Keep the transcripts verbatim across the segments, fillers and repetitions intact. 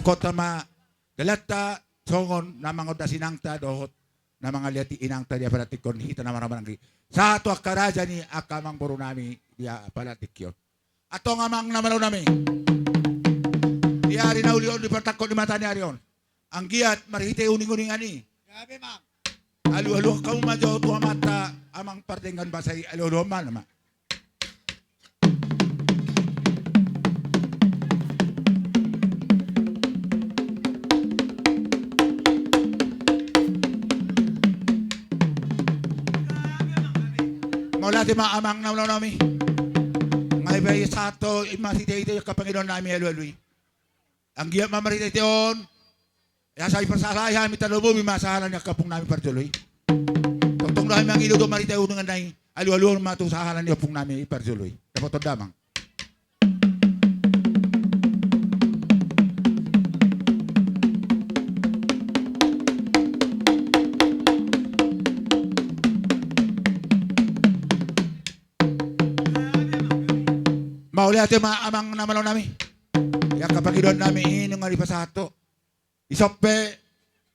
Hot ma dalanta songon na mangondasi inanta dohot na mangaliati inanta di apala tingki on, hita na marhahamaranggi. Sahat tu angka raja ni angka amangboru nami di apala tingki on. Antong amang na malo nami, di ari na uli on, di partangkok ni mata ni ari on, anggiat marhite uninguningan i, gabe ma, alualuhon hamu ma jo tu amanta, amang pardenggan basa i, alualuhon ma nama. Mauliate ma amang na malo nami. Nga iba i sahat tu i marhitehite angka pangidoan nami alualu i. Anggiat ma marhitehite on, asa dipasahat hami, tarlumobi ma sahala ni angka ompung nami parjolo i. Tongtong do hami mangido tu marhite uninguningan i, alualuhon ma tu sahala ni ompung nami parjolo i. Dapoton damang. Mauliate ma amang na malo nami. Ia angka pangidoan nami i nunga dipasahat ho. Dison pe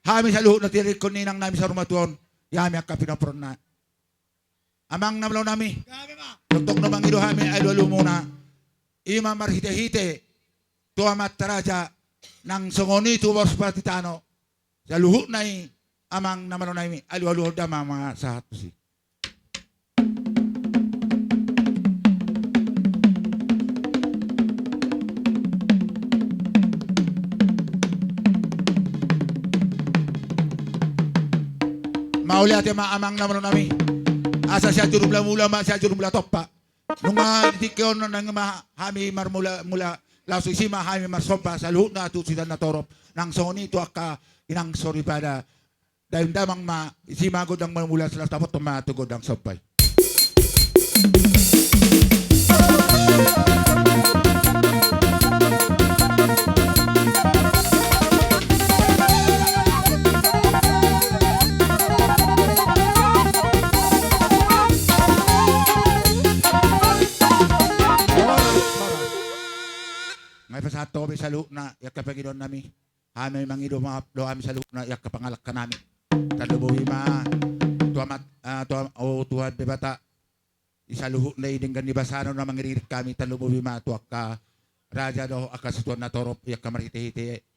hami saluhutna, tingkos ni inang nami saur matua on, ia hami angka pinomparonna. Amang na malo nami, tongtong do mangido hami alualumuna. I ma marhitehite tu amanta raja nang songon i tu boru Sipatitano. Saluhutna i amang na malo nami, alualuhon damang ma sahat tusi. Mauliate ma amang na malo nami. Asa Sianjur Mulamula ma Sianjur Mulatompa. Nunga di tingki on nunga ma hami marmulamula, laos disi ma hami marsomba saluhutna tu sitan na torop, nang songon i tu angka inang soripada. Daim damang ma, disi ma gondang mulamula, laos dapoton ma tu gondang somba i. Nga dipasahat ho be saluhutna i angka pangidoan nami. Hami mangido maaf do hami saluhutna i angka pangalangka nami. Tarlumobi ma tu amat, ah, tu am-, o Tuhan Debata, di saluhutna i denggan ni basana na mangiringiring hami, tarlumobi ma tu angka raja dohot angka situan na torop i angka marhitehite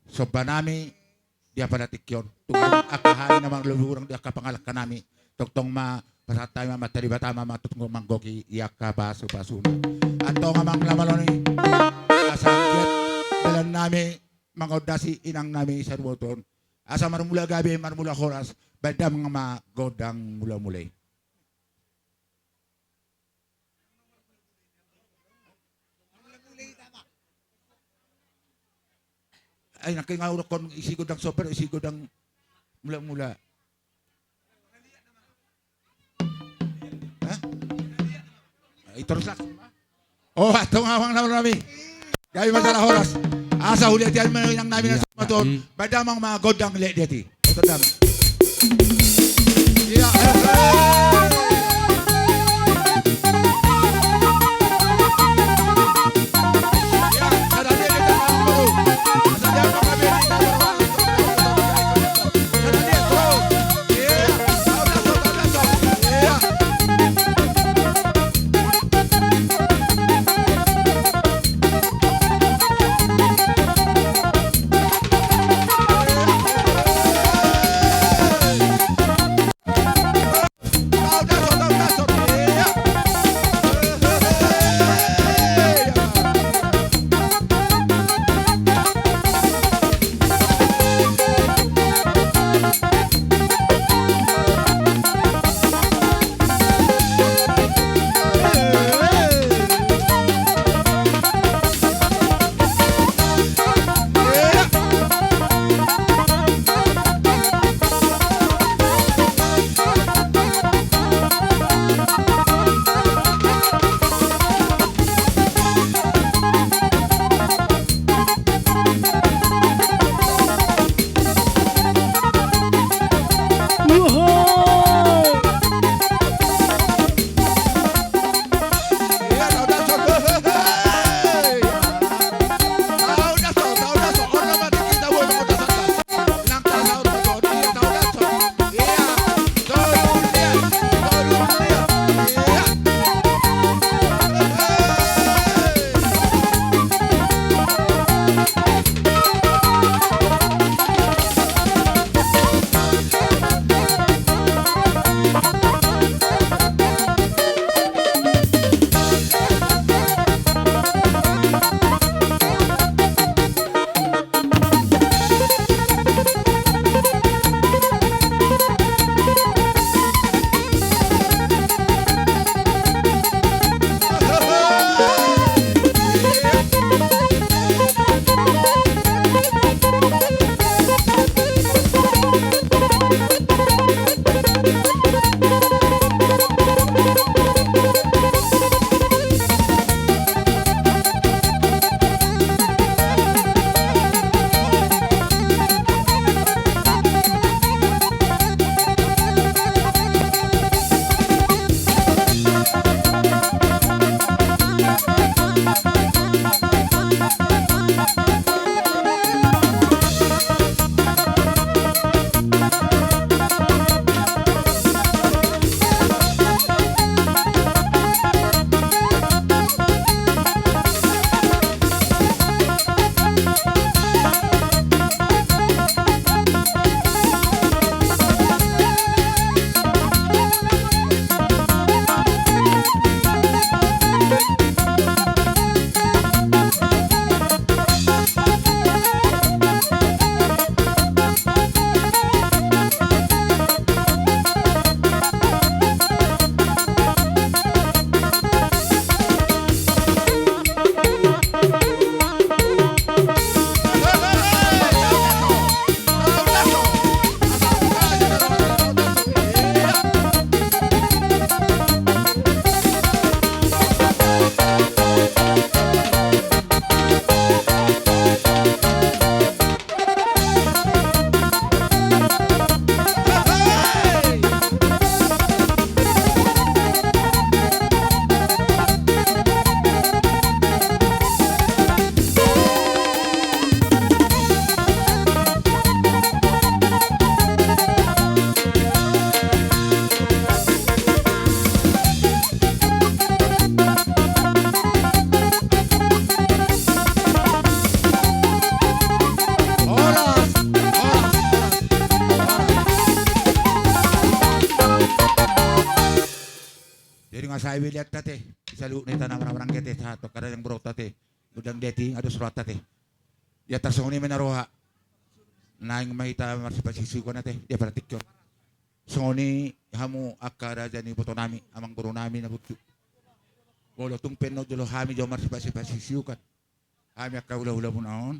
somba nami di apala tingki on. Tung angka hami na marlombu hurang di angka pangalangka nami, tongtong ma pasahat hami ma tu Amanta Debata ma, ma tongtong manggohi i angka pasupasuna. Antong amang na malo nami, asa anggiat dalan nami mangondasi inang nami saur matua on, asa marmula gabe, marmula horas, baen damang ma gondang mulamula i. Ai nangkin nga hudokkon isi gondang somba, isi gondang mulamula. Hah? Ito rusak. O, antong amang na malo nami. Gabe ma jala horas. Asa huliate hami ma inang nami na saur matua on. Baen damang ma gondang liat-liat i. Gondang. Ia, ayo. Jadi nga sai be liat ate, di saluhutna hita na marhahamaranggi ate, sahat tu angka raja nang boru ate, godang di aek i nga dos roha ate. Ia tarsongon i ma na roha. Naeng ma hita marsipasiusiukan ate, di partingkian on. Songon i hamu angka raja ni iboto nami, amang boru nami na burju. Molo tung pe annon jolo hami jo marsipasiusiukan. Hami angka hulahula muna on.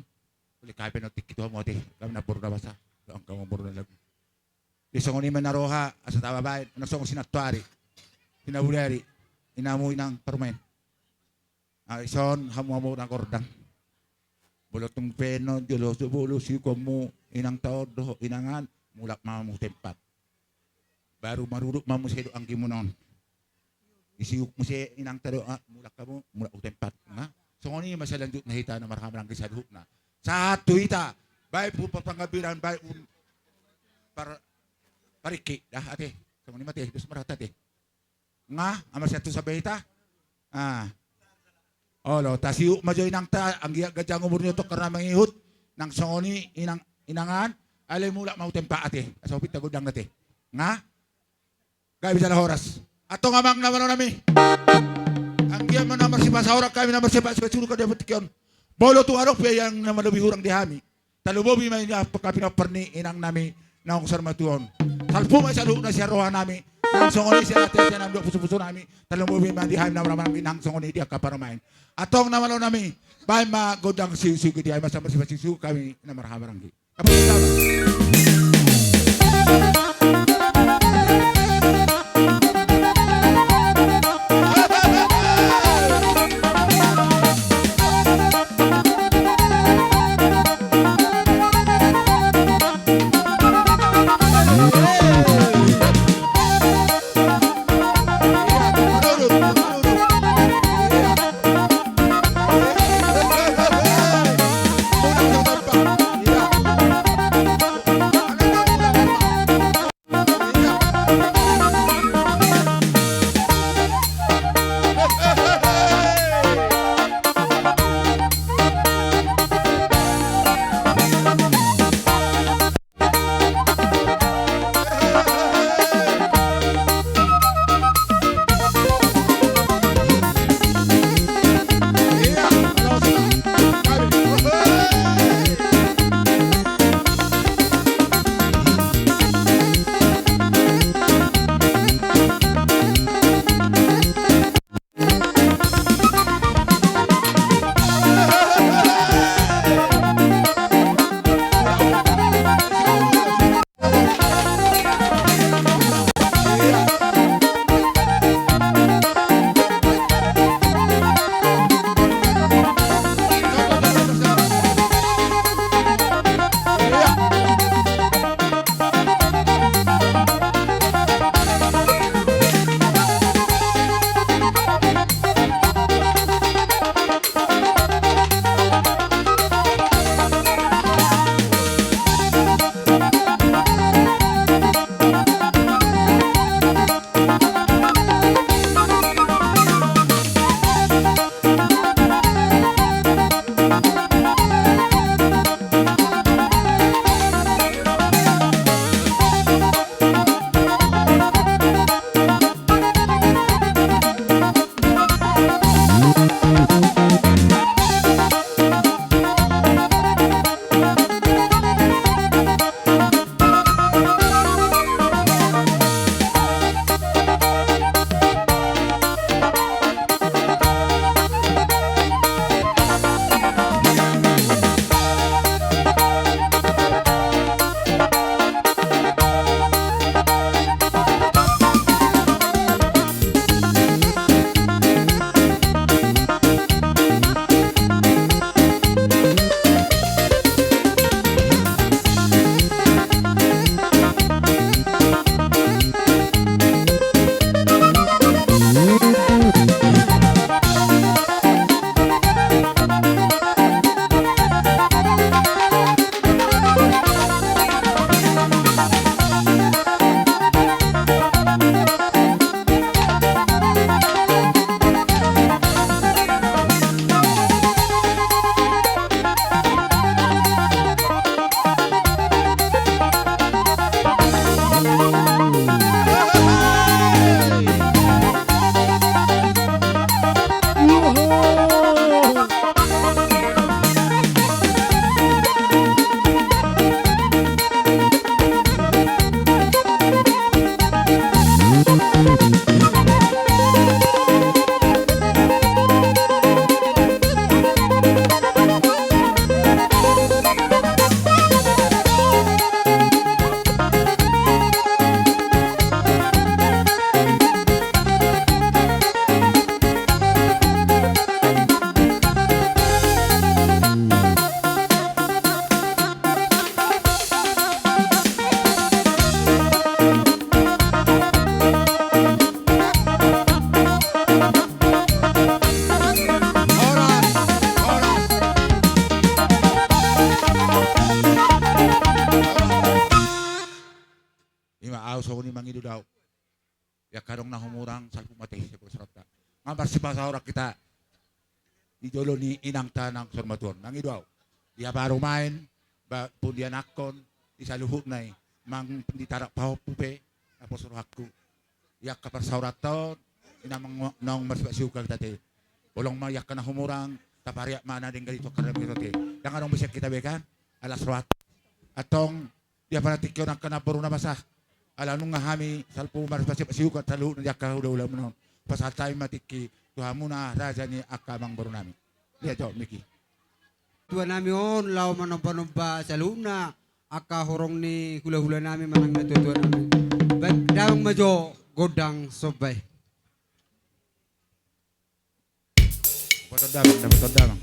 Uli hami pe annon tingki tu hamu ate, hami na boru na basa, angka amang boru na lagu. Di songon i ma na roha, asa tababaen, na songon sinantoari, sinabulari, inamu inang parumaen. Ah, ison hamu hamu na gordang. Molo tung pe annon jolo, jolo siuhonmu inang ta on dohot inang an, mulak ma hamu tu tempat. Baru marudut ma muse dohot anggimuna on. Disiuk muse inang ta dohot, ah, mulak hamu, mulak tu tempat. Nga songon i ma salanjutna hita na marhahamaranggi saluhutna. Sahat tu hita, baik pun parpanggambiran, baik pun par-, parikki, dah ate. Songon i ma ate, dos ma roha ate. Nga, ama sian tu sampe hita. Ah. Olo, tasiuk ma jo inang ta, anggiat ganjang umurna tongka na mangihut, nang songon i inang, inang an, alai mulak ma tu tempat ate, asa hupinta godang ate. Nga? Gabe jala horas. Antong amang na malo nami. Anggiat ma na marsipasaoran hami, na marsipasiusiukan di partingkian on. Molo tung adong pe ia na malobi hurang di hami, tarlumobi ma i di angka pinompar ni inang nami naung saur matua on. Salpu ma i saluhutna sian roha nami, nang songon i sian ate, sian nami dohot pusupusu nami, tarlumobi ma di hami na marhahamaranggi nang songon i di angka parumaen. Antong na malo nami, baen ma gondang siusiu di hami, asa marsipasiusiu hami na marhahamaranggi. adong na humurang, salpu ma tahi sian boru Saronta. Nga marsipasaoran hita di jolo ni inangta nang sorimatua on. Mangido au di haparumaen, ba, pun di anakkon, di saluhutna i, manang di tarak pahompu pe, naposo rohangku. Di angka parsaoranta on, di na mang-, naung marsipasaoran hita te. Holong ma di angka na humurang, tapariak ma na denggan i tu angka na denggan i te. Ndang adong be sian hita be kan, alas rohanta. Antong, di ampara tingki on angka namboru na masa. Ala nunga hami salpu marsipasaoran saluhutna di angka hulahula muna on. Pasahat hami ma tingki tu hamuna raja ni angka amangboru nami. Ia jo, Miki. Tua nami on laho manombanomba saluhutna angka horong ni hulahula nami manang na tuatua nami. Baen damang ma jo gondang somba i. Dapoton damang, dapoton damang.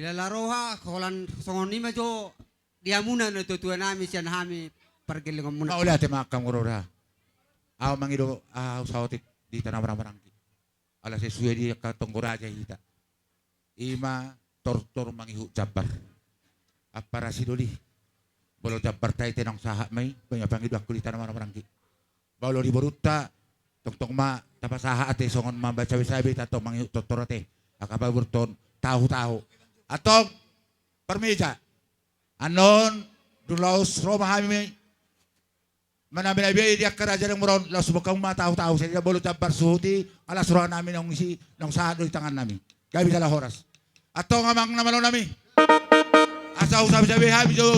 Dala roha, holan songon i ma jo di hamuna na tuatua nami sian hami pargellengonmuna. Mauliate ma angka amang boru. Ahu mangido, ahu saotik di tano marhahamaranggi. Ala sesuai di angka tonggo raja hita. I ma tortor mangihut jambar. Ampara sidoli. Molo jambarta i naung sahat ma i, baen ma pangidoanku di tano marhahamaranggi. Molo di borunta, tongtong ma tapasahat ate songon mambaen sabesabe, tongtong mangihut tortor ate. Angka paborunta on tahutahu. Antong, parmeja. Annon, dung laos ro ma hami manambahambahai di angka raja ni amang boru on, laos boan hamu ma tahutahu. Sai molo jambar suhut i, ala roha nami naung isi, naung sahat do di tangan nami. Gabe jala horas. Antong amang na malo nami. Asa husabesabe hami jo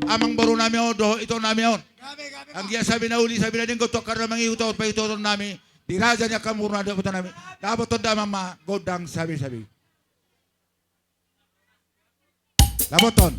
amang boru nami on dohot ito nami on. Anggiat sabe na uli, sabe na denggan tu angka na mangihut on, pangihuthon nami di raja ni angka amang boru na dapotan nami. Dapothon damang ma gondang sabesabe. Dapothon.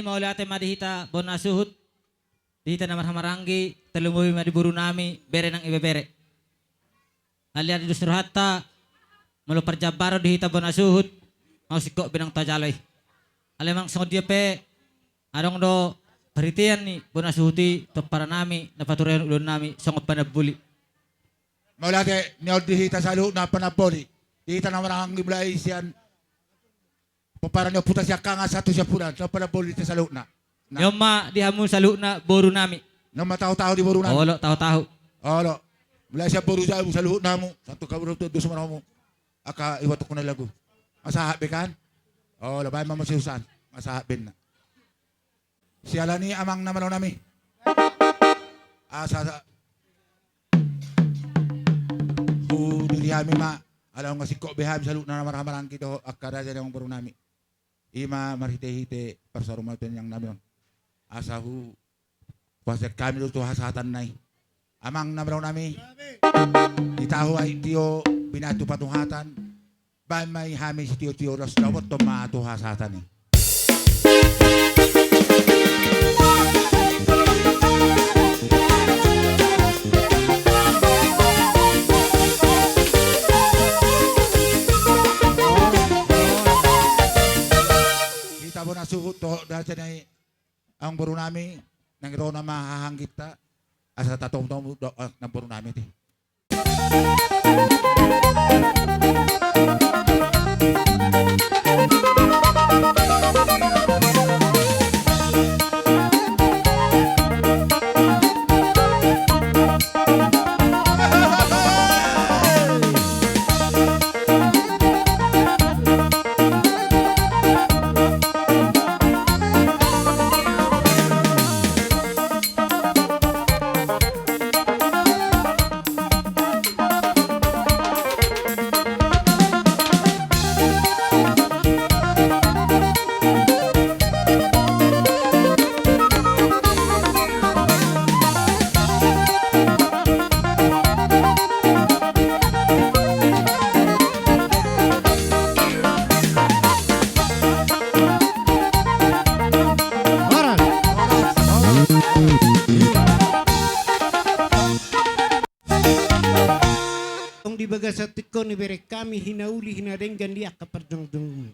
Mauliate ma di hita bona suhut, di hita na marhahamaranggi, tarlumobi ma di boru nami, bere nang ibebere. Alai di dos ni rohanta, molo parjambaron di hita bona suhut, mau singkop be nang tajalo i. Alai mang songon dia pe, adong do parhitean ni bona suhut i, pomparan nami, na paturehon ulaon nami, songon panamboli. Mauliate, nion di hita saluhutna panamboli. Di hita na marhahamaranggi mulai sian pomparan ni ompunta sian hanga sahat tu siampudan, songon panamboli di hita saluhutna. Na. Nion ma di hamu saluhutna boru nami. Nion ma tahu-tahu di boru nami. Olo, tahu-tahu. Olo. Mulai sian boru jabu saluhutna hamu, sahat tu hamu boru tu dos marhamu. Angka iboto hona lagu. Masahat be kan? Olo, baen ma masiusan. Masahat be na. Siala ni i amang na malo nami. Asa hu diri hami ma, ala nunga singkop be hami saluhutna na marhahamaranggi dohot angka raja ni amang boru nami. I ma marhite-hite parsaurmatuaon ni inang nami on. Asa hu, hupasahat hami do tu hasahatan na i. Amang na malo nami. Di tahu ai tio binatu patuhatan. Baen ma i hami sitio-tio dos, dapothon ma tu hasahatan i. Hita bona suhut dohot raja nami, amang boru nami, nang ro nama hahangginta, asa tatomtom do, eh, amang boru nami ti. Tong di bagasan tingki on, ibebere nami, hinauli hinadenggan di angka parjongjongmu.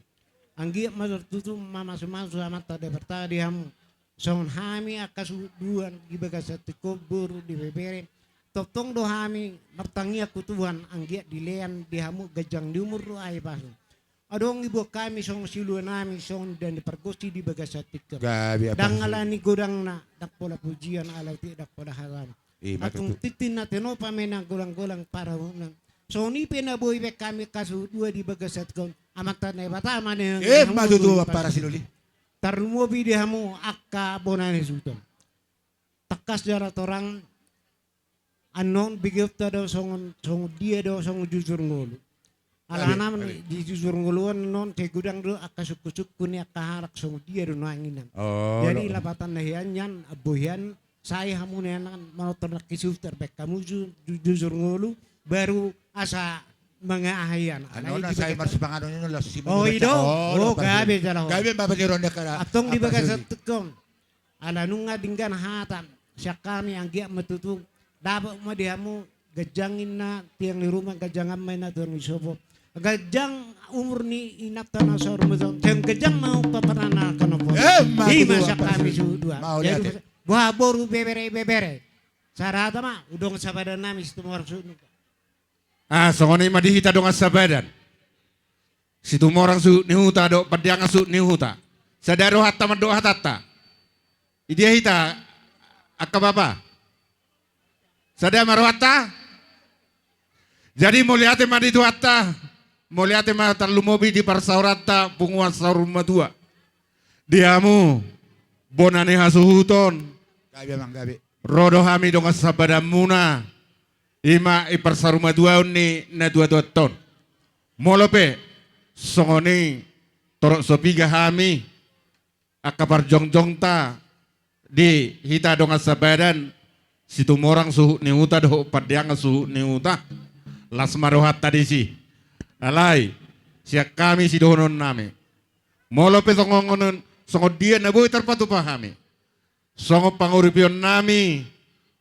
Anggiat ma tutu mamasumasu Amanta Debata di hamu. Songon hami angka suhut dua di bagasan tingki on, boru dohot ibebere. Tongtong do hami martangiang tu Tuhan, anggiat dilean di hamu ganjang ni umur dohot hahipason. Adong diboan hami songon silua nami, songon dandi pargonsi di bagasan tingki on. Gabe, apa? Ndang alani godangna, ndang pola pujian, alai pe ndang pola hasahatan. Ima tutu. Tung tintin na tinopa ma i na golang-golang parahutna. Songon i pe na boi baen hami angka suhut dua di bagasan tingki on. Amanta Debata ma na. Ima tutu, amang parasioli. Tarlumobi di hamu angka bona ni suhut on. Tangkas jala torang, annon begeonta do songon, songon dia do songon jujur ngolu. Alana di jujur ngolu on annon sai godang do angka sungkun-sungkun ni angka halak songon dia do nuaeng inang. Jadi lapatanna hian nian, ambo hian, sai hamu nian manortor nangkin suhut, tarbaen hamu ju-, ju-, jujur ngolu, baru asa mangaha hian. Annon sai marsipanganon i, laos si. Oh, i do. Oh, gabe jala. Gabe ma panjero ni angka. Antong di bagasan tingki on. Ala nunga denggan hata sian hami, anggiat ma tutu dapot ma di hamu ganjang inna tiang ni ruma, ganjang ma inna tiang ni sopo, ganjang umur ni inanta na saur matua on, sai ganjang ma umpan paranakna. Ima tutu, sian hami suhut dua. Jadi boha boru, ibebere, ibebere. Sada hata ma, dongan sabadan nami Situmorang suhut ni huta. Ah, songon i ma di hita dongan sabadan. Situmorang suhut ni huta dohot Pandiangan suhut ni huta. Sada rohanta mandok hatanta. Idia hita, angka bapa? Sada ma rohanta? Jadi mauliate ma di Tuhanta, mauliate ma tarlumobi di parsaoranta punguan saur matua. Di hamu bona ni hasuhuton. Gabe, amang, gabe. Ro do hami dongan sabadanmuna, ima i parsaurmatuaon ni natuatuanta on. Molo pe songon i, torop so piga hami angka parjongjongta di hita dongan sabadan Situmorang suhut ni huta dohot Pandiangan suhut ni huta, las ma rohanta disi. Alai sian hami sidohonon nami, molo pe songon on, songon dia na boi tarpatupa hami. Songon panguripionnami,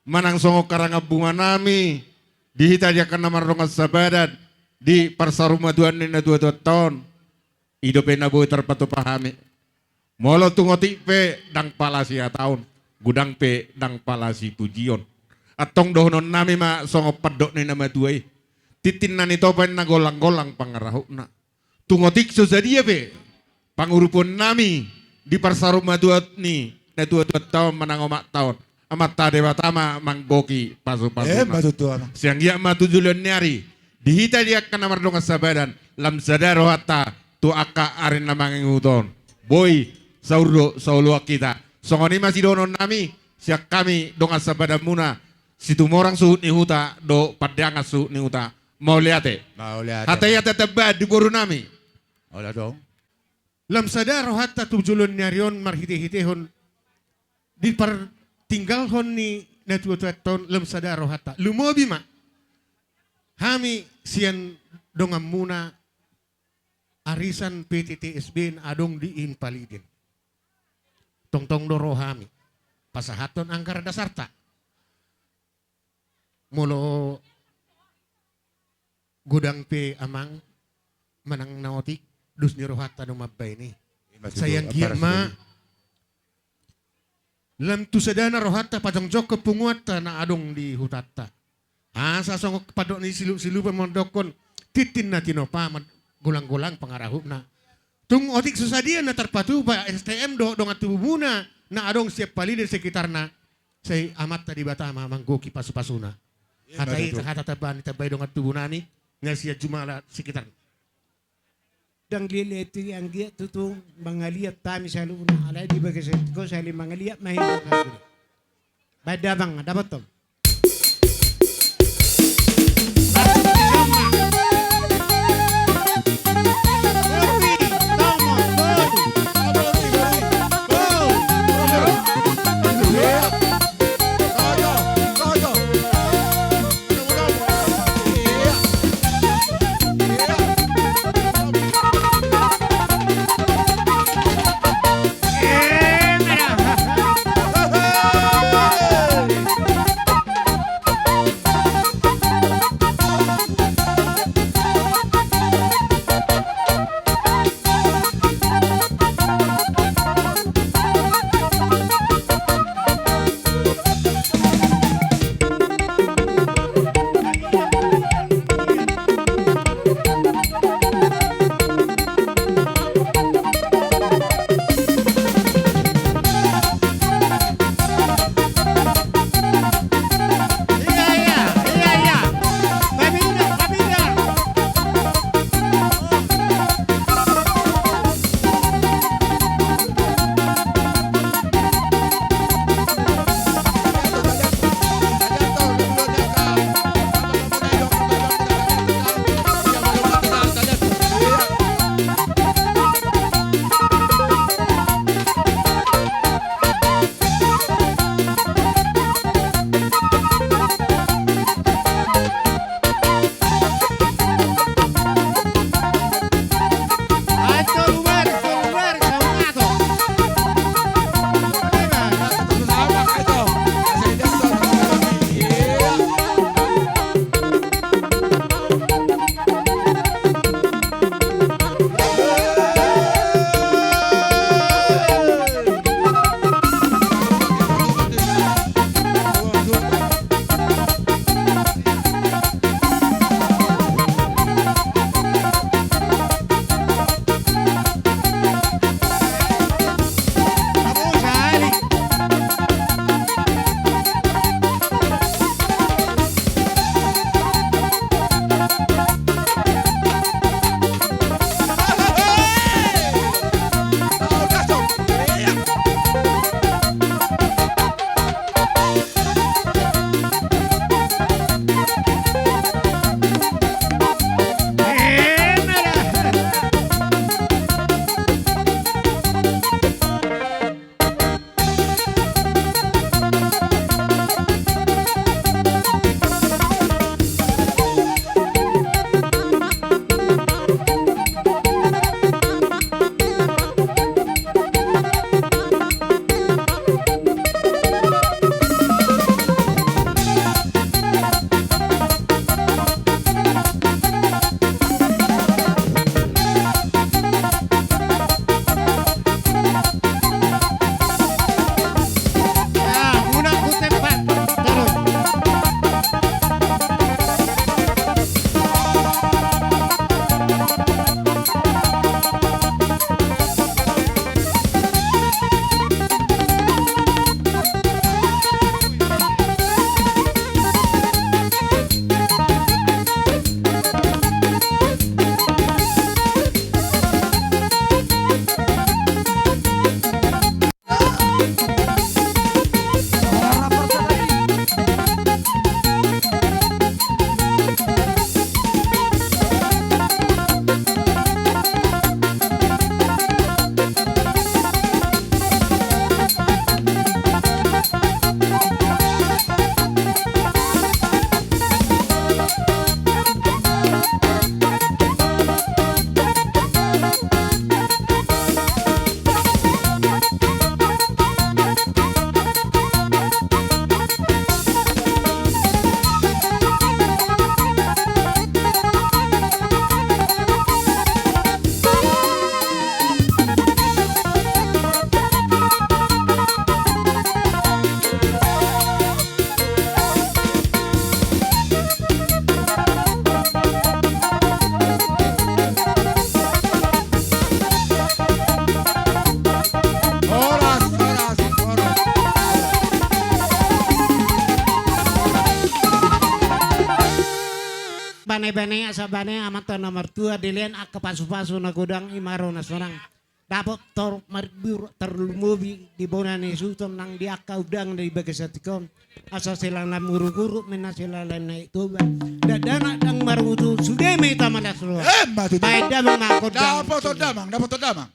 manang songon karangabunganami, di hita di angka na mardongan sabadan, di parsarumatuan ni natuatuanta on, i dope na boi tarpatupa hami. Molo tung otik pe ndang pala sihataon, godang pe ndang pala sipujion. Antong dohononnami ma songon pandok ni na matua i. Tintin na nitopa inna, golang-golang pangarahutna. Tung otik so sadia pe panguripionnami di parsarumatuan ni natuatuanta on manang omakta on, Amanta Debata ma manggohi pasupasuna. Emma tutu, Amang. Sai anggiat ma tu joloan ni ari, di hita di angka na mardongan sabadan, lam sada rohanta tu angka ari na mangihut on. Boi saur do saoloan hita. Songon i ma sidohononnami sian hami dongan sabadanmuna Situmorang suhut ni huta dohot Pandangan suhut ni huta. Mauliate. Mauliate. Hata ia tatamba di borunami. Olo adong. Lam sada rohanta tu joloan ni ari on marhitehitehon dipartinggalhon ni natuatuanta on, lam sada rohanta. Lumobi ma hami sian donganmuna arisan P T T S B na adong di Impaliden. Tongtong do ro hami pasahathon anggaran dasarta. Molo godang pe amang manang na otik, dos ni rohanta do mambahen i. Ima tutu. Sai anggiat ma lam tu sadana rohanta pajongjongkon punguanta na adong di hutanta. Asa songon pandok ni silup-silupan mandokkon, tintin na tinopa ma golang-golang pangarahutna. Tung otik so sadia na tarpatupa S T M dohot dongan tubumuna na adong sian Paliden sekitarna, sai Amanta Debata ma manggohi pasupasuna. Ima tutu. Hata i, hata tambahan ditambai dongan tubunami na sian jumala sekitarna. Ndang liat-liat i, anggiat tutu mangaliat hami saluhutna, alai di bagasan i saling mangaliat ma hita. Baen damang, dapothon. bane-bane, asa bane amanta na martua dilean angka pasu-pasu na godang, i ma ro na sonang. Dapot torop maribur tarlumobi di bona ni suhut on nang di angka undangan di bagasan tingki on. Asa siala na muruk-uruk ma na siala na i Toba. Dakdanak ndang marmutu, sude ma hita malas roha. Emma tutu. Baen damang ma angka undangan. Dapoton damang, dapoton damang.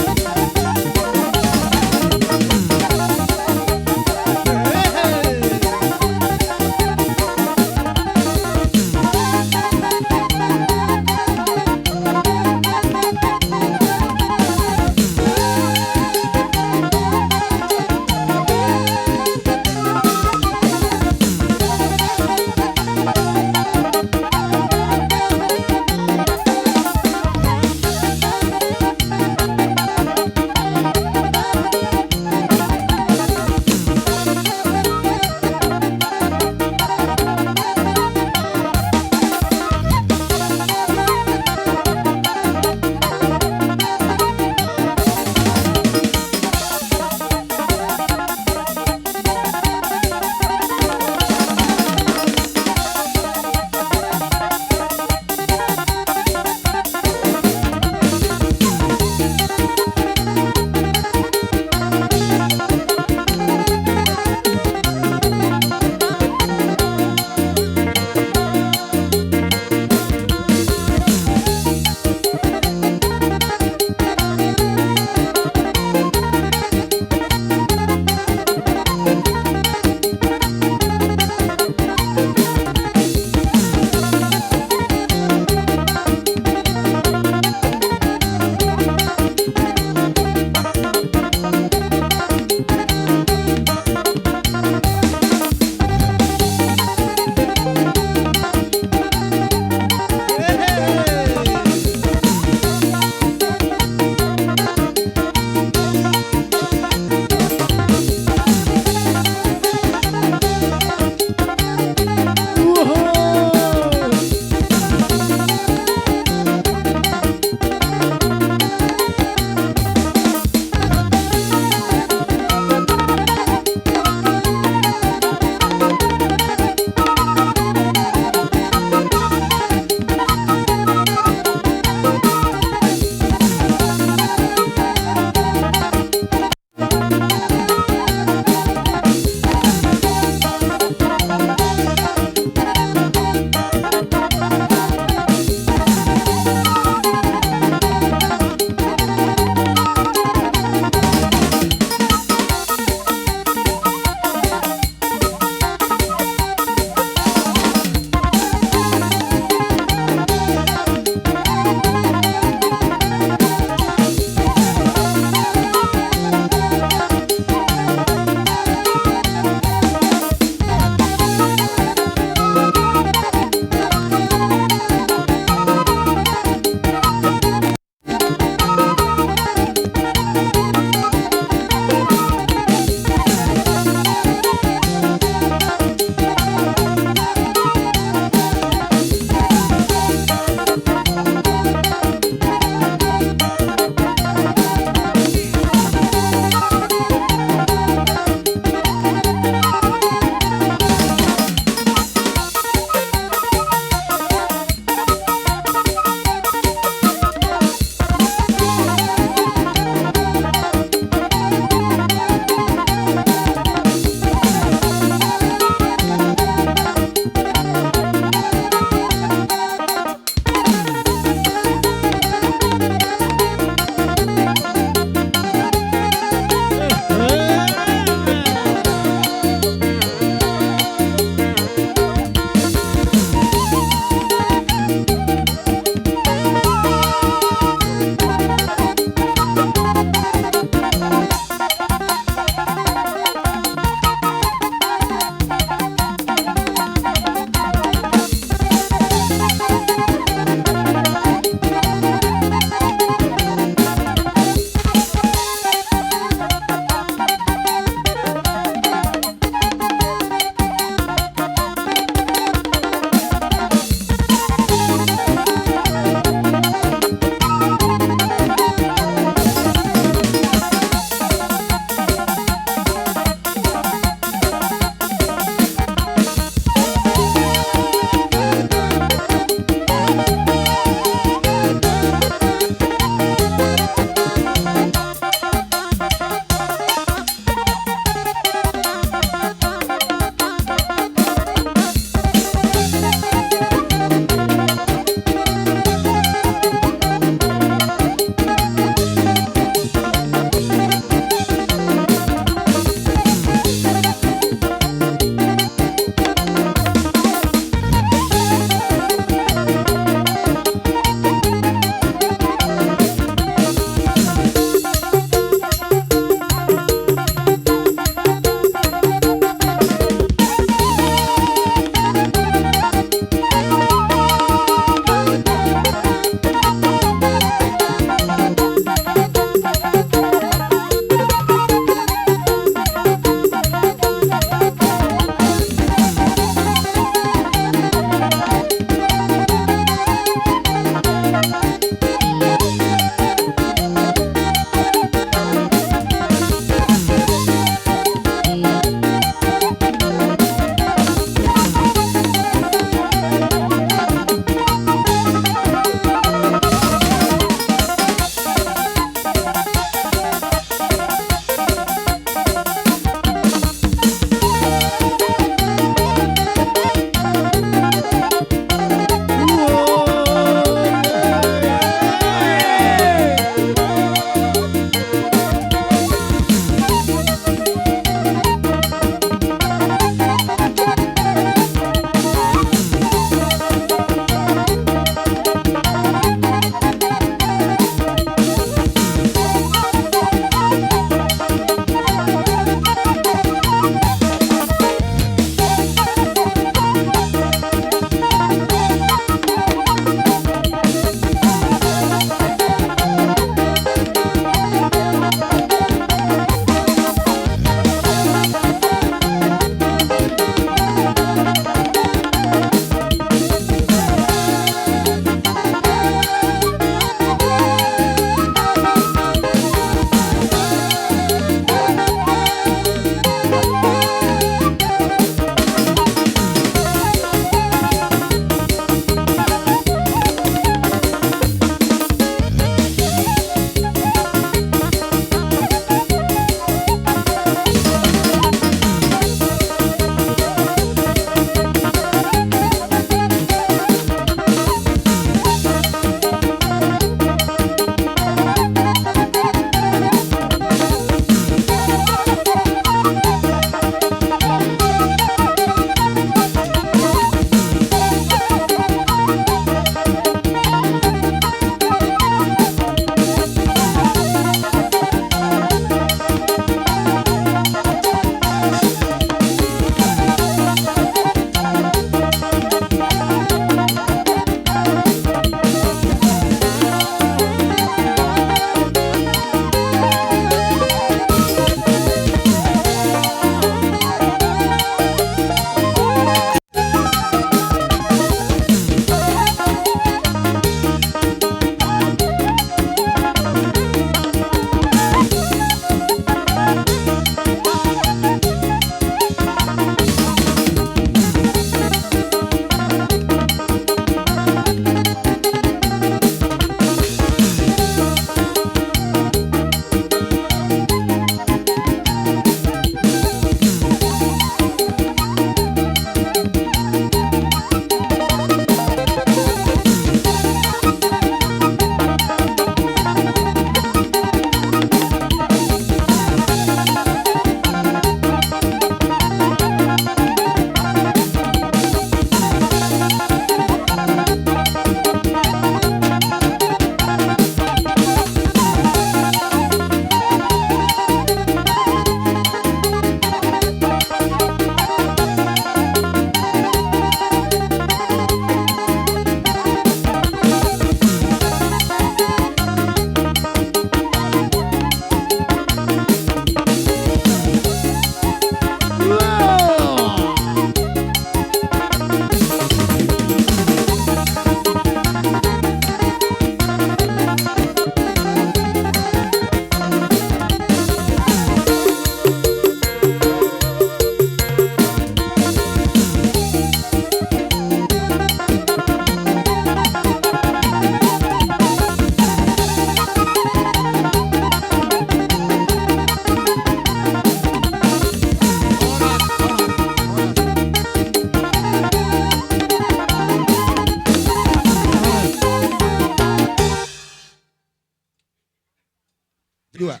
Dua.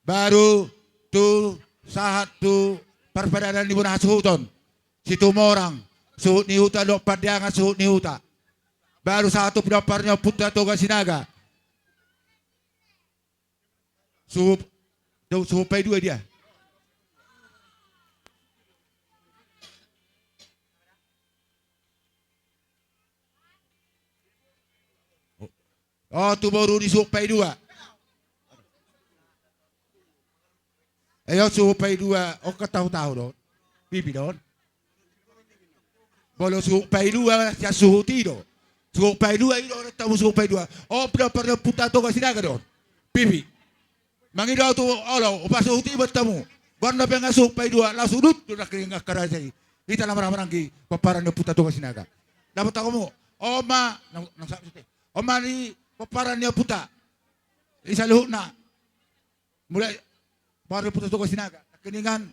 Baru tu sahat tu parpadanan ni bona hasuhuton. Situmorang, suhut ni huta dohot Pandeangan, suhut ni huta. Baru sahat tu pinompar ni Ompunta Toga Sinaga. Suhut, do, suhut paidua dia. O, tu boru ni suhut paidua. Eo, suhut paidua, o, ka tahu-tahu do on. Pipi do on. Molo suhut paidua, sian suhut i do. Suhut paidua i do, tamu suhut paidua. O, pinompar ni Ompunta Toga Sinaga do on. Pipi. Mangido tu olo, upa suhut i buat tamu. Goarna pe nga suhut paidua, laos udut do nangkining angka raja i. Hita na marhahamaranggi, pomparan ni Ompunta Toga Sinaga. Dapot hamu. O ma, nang, nang sa-, o ma ni pomparan ni Ompunta. I saluhutna. Mulai, pomparan ni Ompunta Toga Sinaga. Nangkiningan.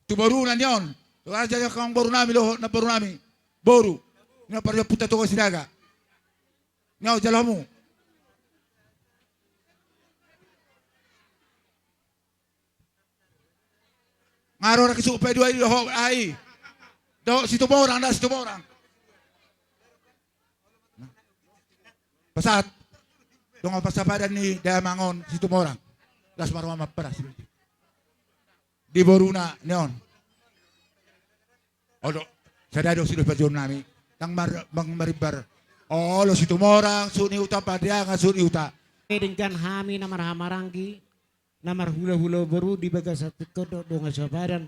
Tu boruna ni on. Tu raja ni angka amangboru nami dohot namboru nami. Boru. Ni pomparan ni Ompunta Toga Sinaga. Ni on jalo hamu. Nga ro nangkin suhut paidua i dohot, ai. Dohot Situmorang, da Situmorang. Pasahat. Dongan pasahapadan ni damang on Situmorang. Las marua mamparas. Di boruna ni on. Olo, sada do sude parjolo nami. Ndang mar-, ndang marimbar. Olo Situmorang, suhut ni huta, Pandeangan, suhut ni huta. Denggan hami na marhahamaranggi, na marhulahula boru di bagasan tingki on dohot dongan sahapadan.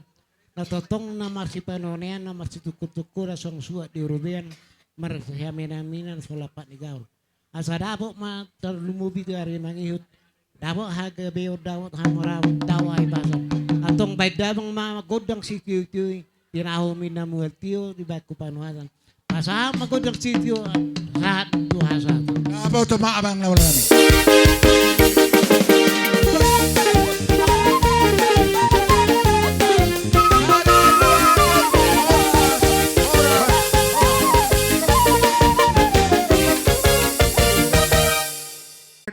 Na tongtong na marsipanonean, na marsitungkoltungkolan, songon suhat di robean, marsiaminaminan, songon lampak ni gaol. Asa dapot ma tarlumobi tu ari mangihut. Dapot hagabeon, dapot hamoraon, dapot hahipason. Antong baen damang ma gondang sitiotio i, tinahu ma na mual tio dibahen panuhatan. Pasahat ma gondang sitio, sahat tu hasahaton. Dapot ma amang na mula ni.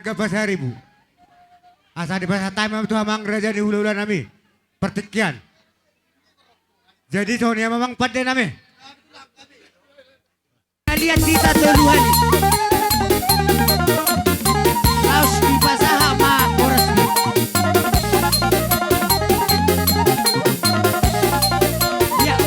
Raja Pasaribu. Asa dipasahat hami ma tu amang raja ni hulahula nami. Partingkian. Jadi songon i ma amang pande nami. Kalian hita tolu hali. Laos dipasahat ma horas ni. Ya.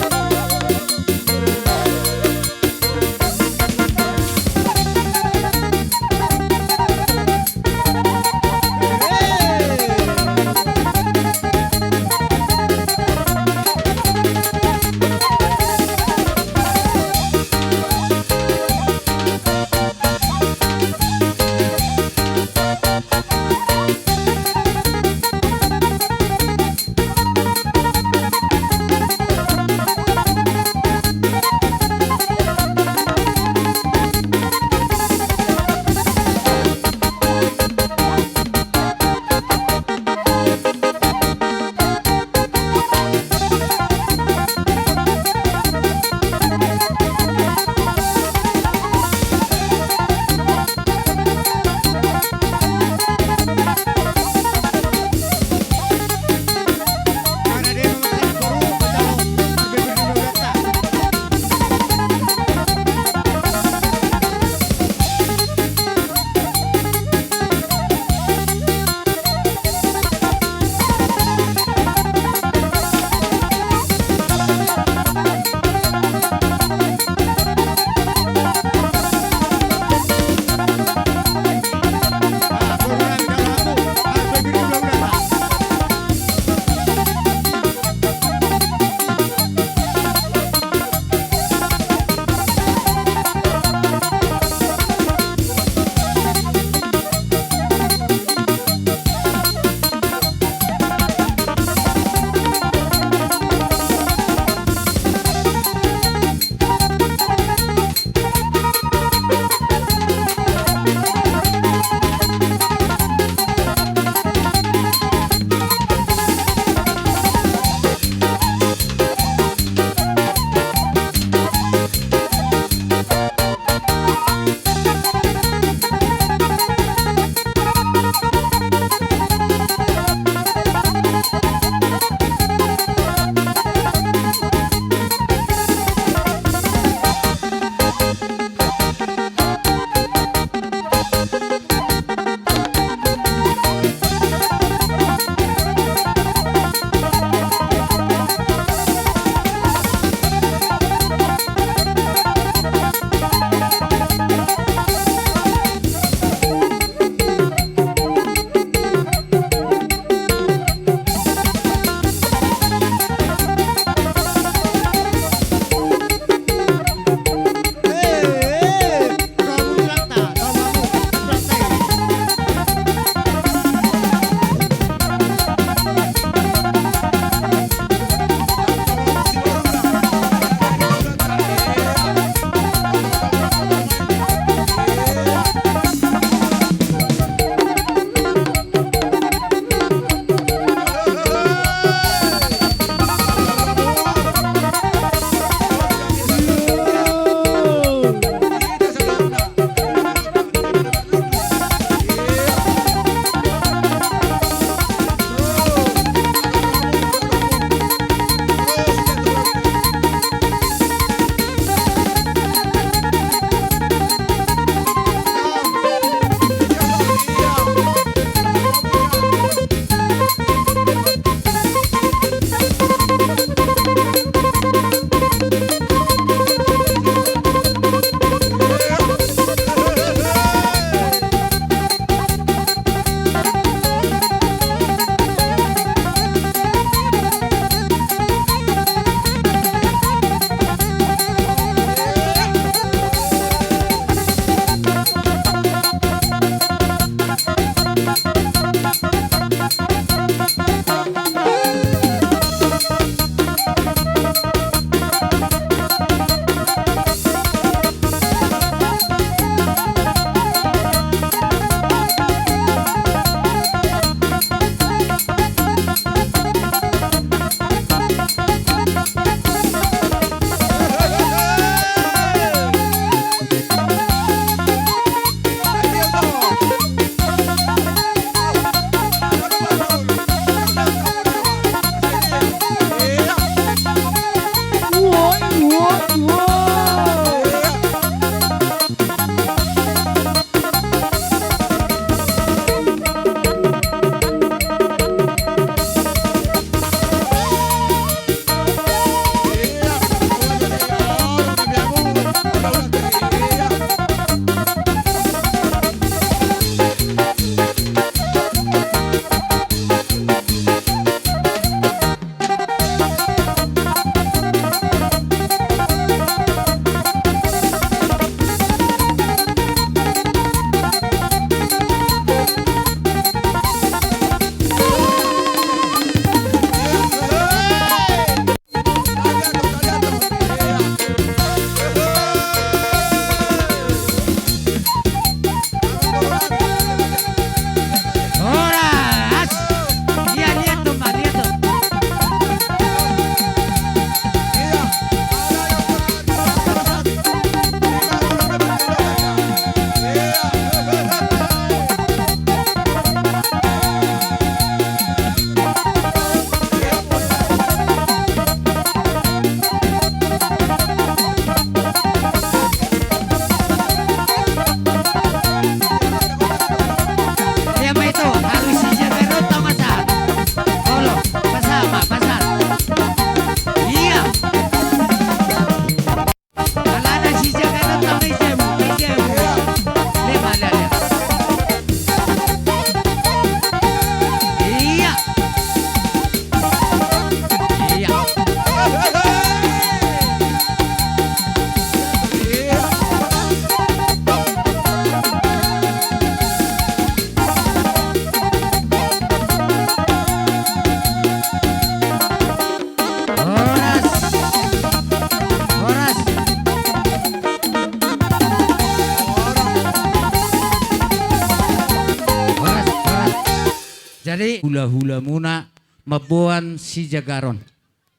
Jadi hula-hulamuna mamboan sijagaron,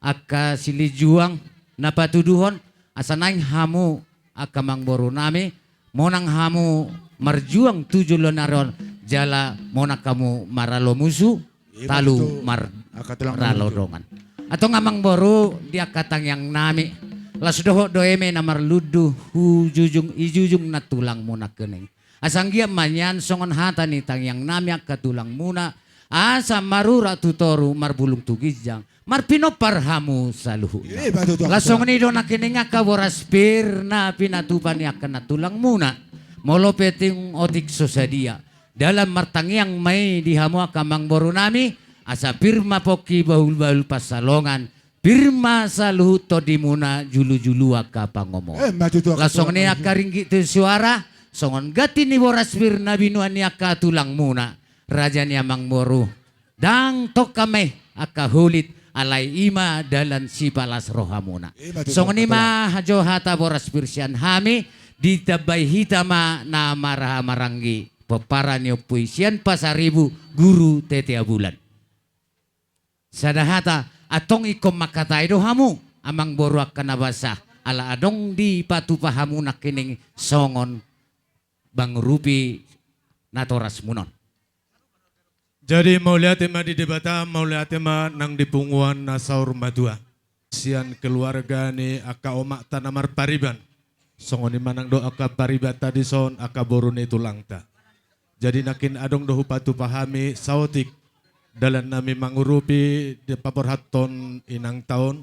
angka silinjuang na patuduhon, asa naeng hamu angka amangboru nami, monang hamu marjuang tu joloan ni ari on, jala monang hamu maralo musu, talu maralo dongan. Antong amangboru, di angka tangiang nami, las dohot do eme na marlundu hu jujung i jujung na tulangmu nangkining. Asa anggiat ma nian songon hata ni tangiang nami angka tulangmuna, asa marurat tu toru marbulung tu ginjang, marpinompar hamu saluhutna. Las songon i do nangkining angka boras pir na pinatupa ni angka na tulangmuna. Molo pe tung otik so sadia, dalan martangiang ma i di hamu angka amangboru nami, asa pir ma pongki bahul-bahul pansalongan, pir ma saluhut tondimuna, julu-julu angka pangomoan. Las songon i angka ringgit tu suara, songon ganti ni boras pir na binoan ni angka tulangmuna, raja ni amangboru. Ndang tongka ma i angka holit, alai i ma dalan sipalas rohamuna. Songon i ma jo hata boras pir sian hami, ditambai hita ma na marhaha maranggi, pomparan ni ompu i sian Pasaribu, Guru Tetea Bulan. Sada hata, antong ingkon mangkatai do hamu, amangboru angka na basa, ala adong dipatupa hamu nangkining songon mangurupi natorasmuna on. Jadi mauliate ma di Debata, mauliate ma nang di punguan na saur matua. Sian keluarga ni angka omakta na marpariban. Songon i ma nang do angka paribanta dison angka boru ni tulangta. Jadi nangkin adong do hupatupa hami saotik dalan nami mangurupi di paborhathon inangta on.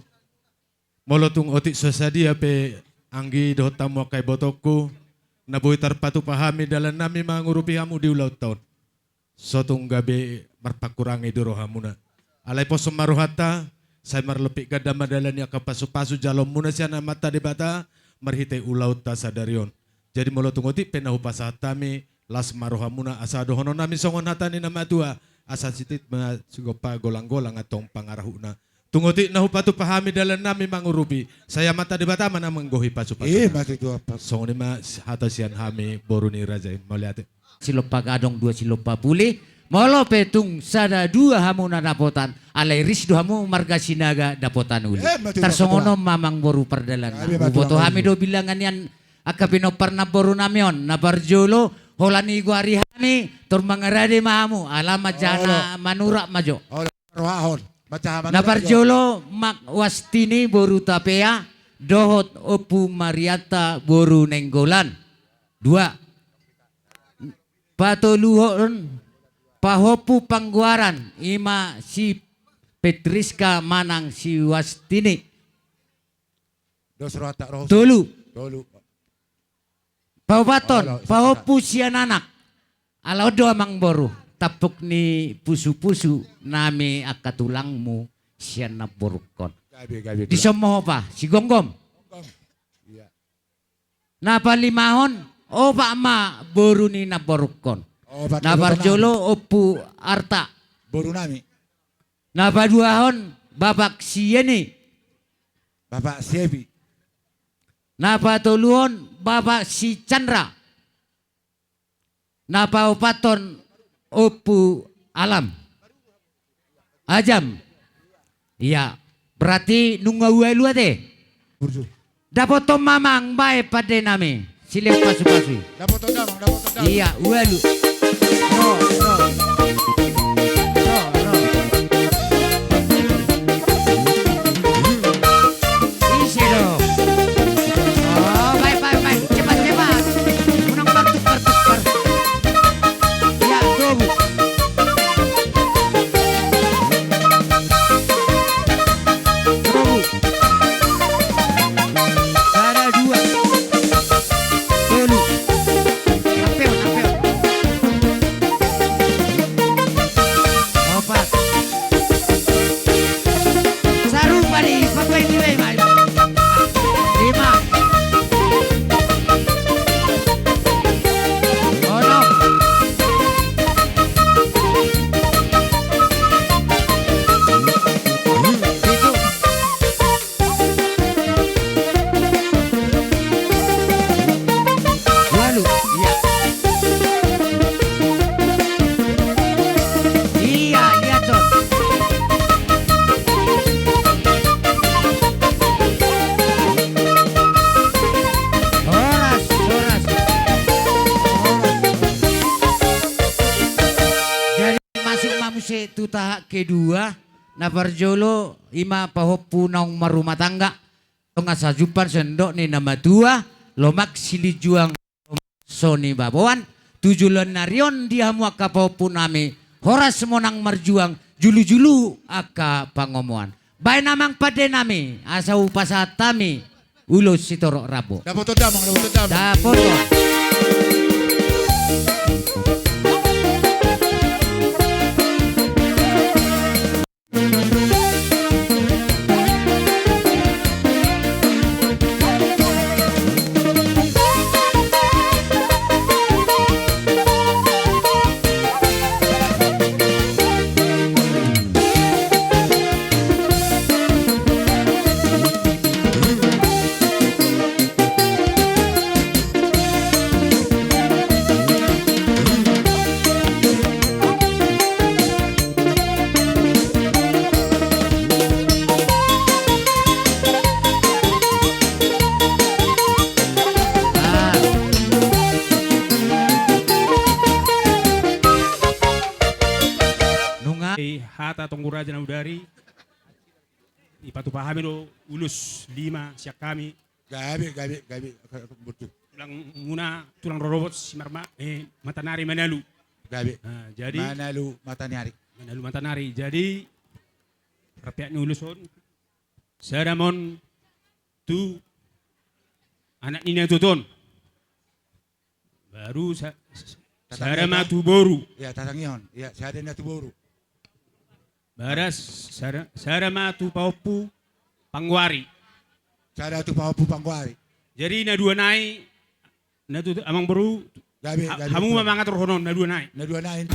Molo tung otik so sadia pe anggi dohot hamu angka ibotongku, na boi tarpatupa hami dalan nami mangurupi hamu di ulaonta on. So tung gabe marpangkurangi do rohamuna. Alai poso ma rohanta, sai marlompit ganda ma dalan ni angka pasu-pasu jaloonmuna sian Amanta Debata, marhite ulaonta sadari on. Jadi molo tung otik pe na hupasahat hami, las ma rohamuna, asa dohonon nami songon hata ni na matua, asa sititi ma sigompa, golang-golang antong pangarahutna. Tung otik na hupatupa hami dalan nami mangurupi, sai Amanta Debata ma na manggohi pasu-pasu. Songon i ma hata sian hami boru ni raja i, mauliate. Silompa gadong dua silompa puli. Molo pe tung sada dua hamu na dapotan, alai ris do hamu marga Sinaga dapotan uli. Tarsongon on ma amangboru pardalanna. Huboto hami do bilangan nian angka pinompar namboru nami on. Na parjolo, holan i goari hami, tor mangarade ma hamu, ala manjaha na manurat ma jo. Na parjolo, Mak Wastini boru Tapea, dohot Ompu Marianta boru Nainggolan. Dua. Patoluhon, pahompu panggoaran, i ma si Petriska manang si Wastini. Tolu. Paopathon, pahompu sian anak. Ala on do amangboru, tampuk ni pusu-pusu nami angka tulangmu sian namborungkon. Dison ma hopa, si Gomgom. Na palimahon, opat ma boru ni namborungkon. Na parjolo Ompu Arta. Na paduahon Bapak si Yeni. Na patoluhon Bapak si Chandra. Na paopathon Ompu Alam. Ajam. Ia, berarti nunga ualu ate. Dapothon ma amang baen pande nami. Silehon pasu-pasu i. Ia, ualu. Ise do. Baen, baen, baen. Cepat, cepat. Unang martukar-tukar. Ia, tobu. Tobu. Sada, dua. Tolu. Ampeon, ampeon. Muse tu tahap kedua, na parjolo ima pahompu naung marrumah tangga, tonga sajumpang sendok ni na matua, lomak silinjuang so ni baboan, tu joloan ni ari on di hamu angka pahompu nami, horas monang marjuang, julu-julu angka pangomoan. Baen amang pande nami, asa hupasahat hami ulos sitorop rambu. Dapoton damang, dapoton damang. Dapoton. Nunga. Hata tonggo raja na bodari, dipatupa hami do ulos lima sian hami. Gabe, gabe, gabe. Tulang muna, tulang rorobot, Simarma, eh, Matanari Manalu. Gabe. Ah, jadi Manalu Matanari. Manalu Matanari. Jadi, rapiak ni ulos on, sada ma on tu anak ni na tuatua on. Baru sa-, sada ma tu boru. Ya, tatangihon. Ya, sada na tu boru. Baru sada, sada ma tu pahompu panggoari. Sada tu pahompu panggoari. Jadi na dua nai, na tu amang boru, gabe, ha-, gabe, hamu ma mangaturhon on, na dua nai. Na dua nai.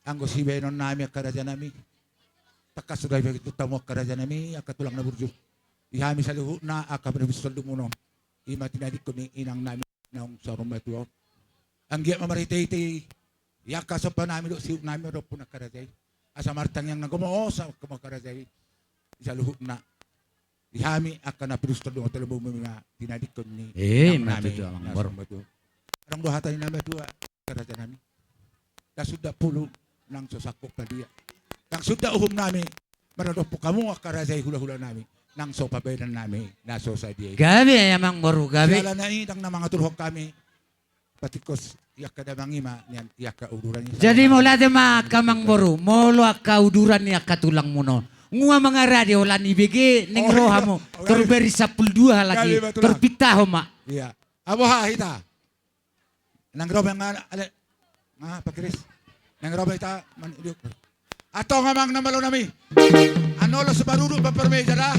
Anggo sibaenon nami angka raja nami, tangkas do dibaen hamu angka raja nami, angka tulang na burju. Di hami saluhutna angka pinompar sandok muna on, ima tinadingkon ni inang nami naung saur matua on. Anggiat ma marhite-hite i, di angka somba nami dohot sihut nami ma dohonon angka raja i, asa martangiang na gomosa hamu angka raja i. Di saluhutna, di hami angka na pinustor dongan tolu boru, ima tinadingkon ni inang nami na saur matua on. Adong do hata ni na matua, angka raja nami: Ndang suda pulu, ndang so sangkot padia. Ndang suda uhum nami maradophon hamu angka raja i, hula-hula nami, ndang so pabahenan nami na so sadia i. Gabe amang boru, gabe. Siala na i ndang na mangaturhon hami patingkos i angka damang i ma nian i angka uduran i. Jadi mauliate ma angka amang boru, molo angka uduran ni angka tulang muna on, nunga mangarade holan ibege naeng ro hamu. Torberi sampulu dua halak i, torpinta ho ma. Ia. Aboha hita. Naeng ro ma ale. Nga pakiris. Naeng ro ma hita man-, idiuk. Antong amang na malo nami, annon laos marudut ma parmeja da.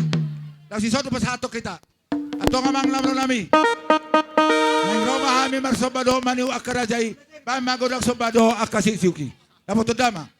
Laos dison do pasahathon hita. Antong amang na malo nami, naeng ro ma hami marsomba dohot manihut angka raja i. Baen ma godang somba dohot angka sihut-sihut i. Dapoton damang.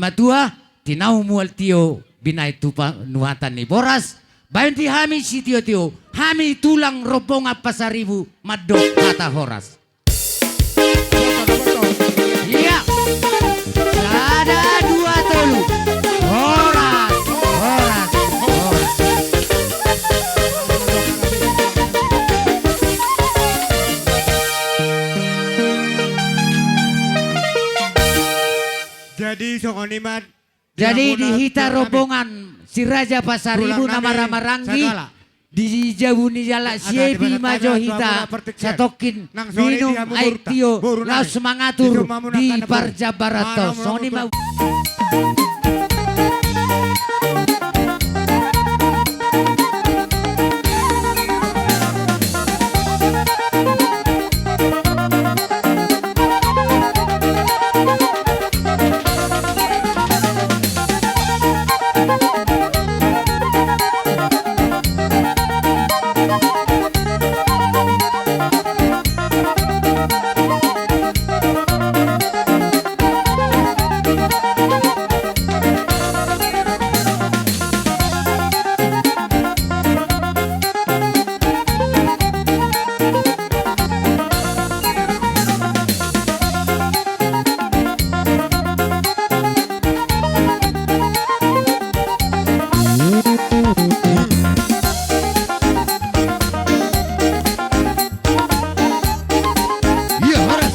Matua, tinau mual tio binahen tu panuhatan ni boras, bahen di hami sitiotio, hami tulang rombongan Pasaribu mandok hata horas. Iya. Sada, dua, tolu. Horas, horas, horas. Jadi songon i ma. Jadi di hita rombongan si Raja Pasaribu na marhahamaranggi, di jabu ni halak Siepi ma jo hita satongkin minum aek tio laos mangatur di parjambaran on. Songon i ma. Iya, horas,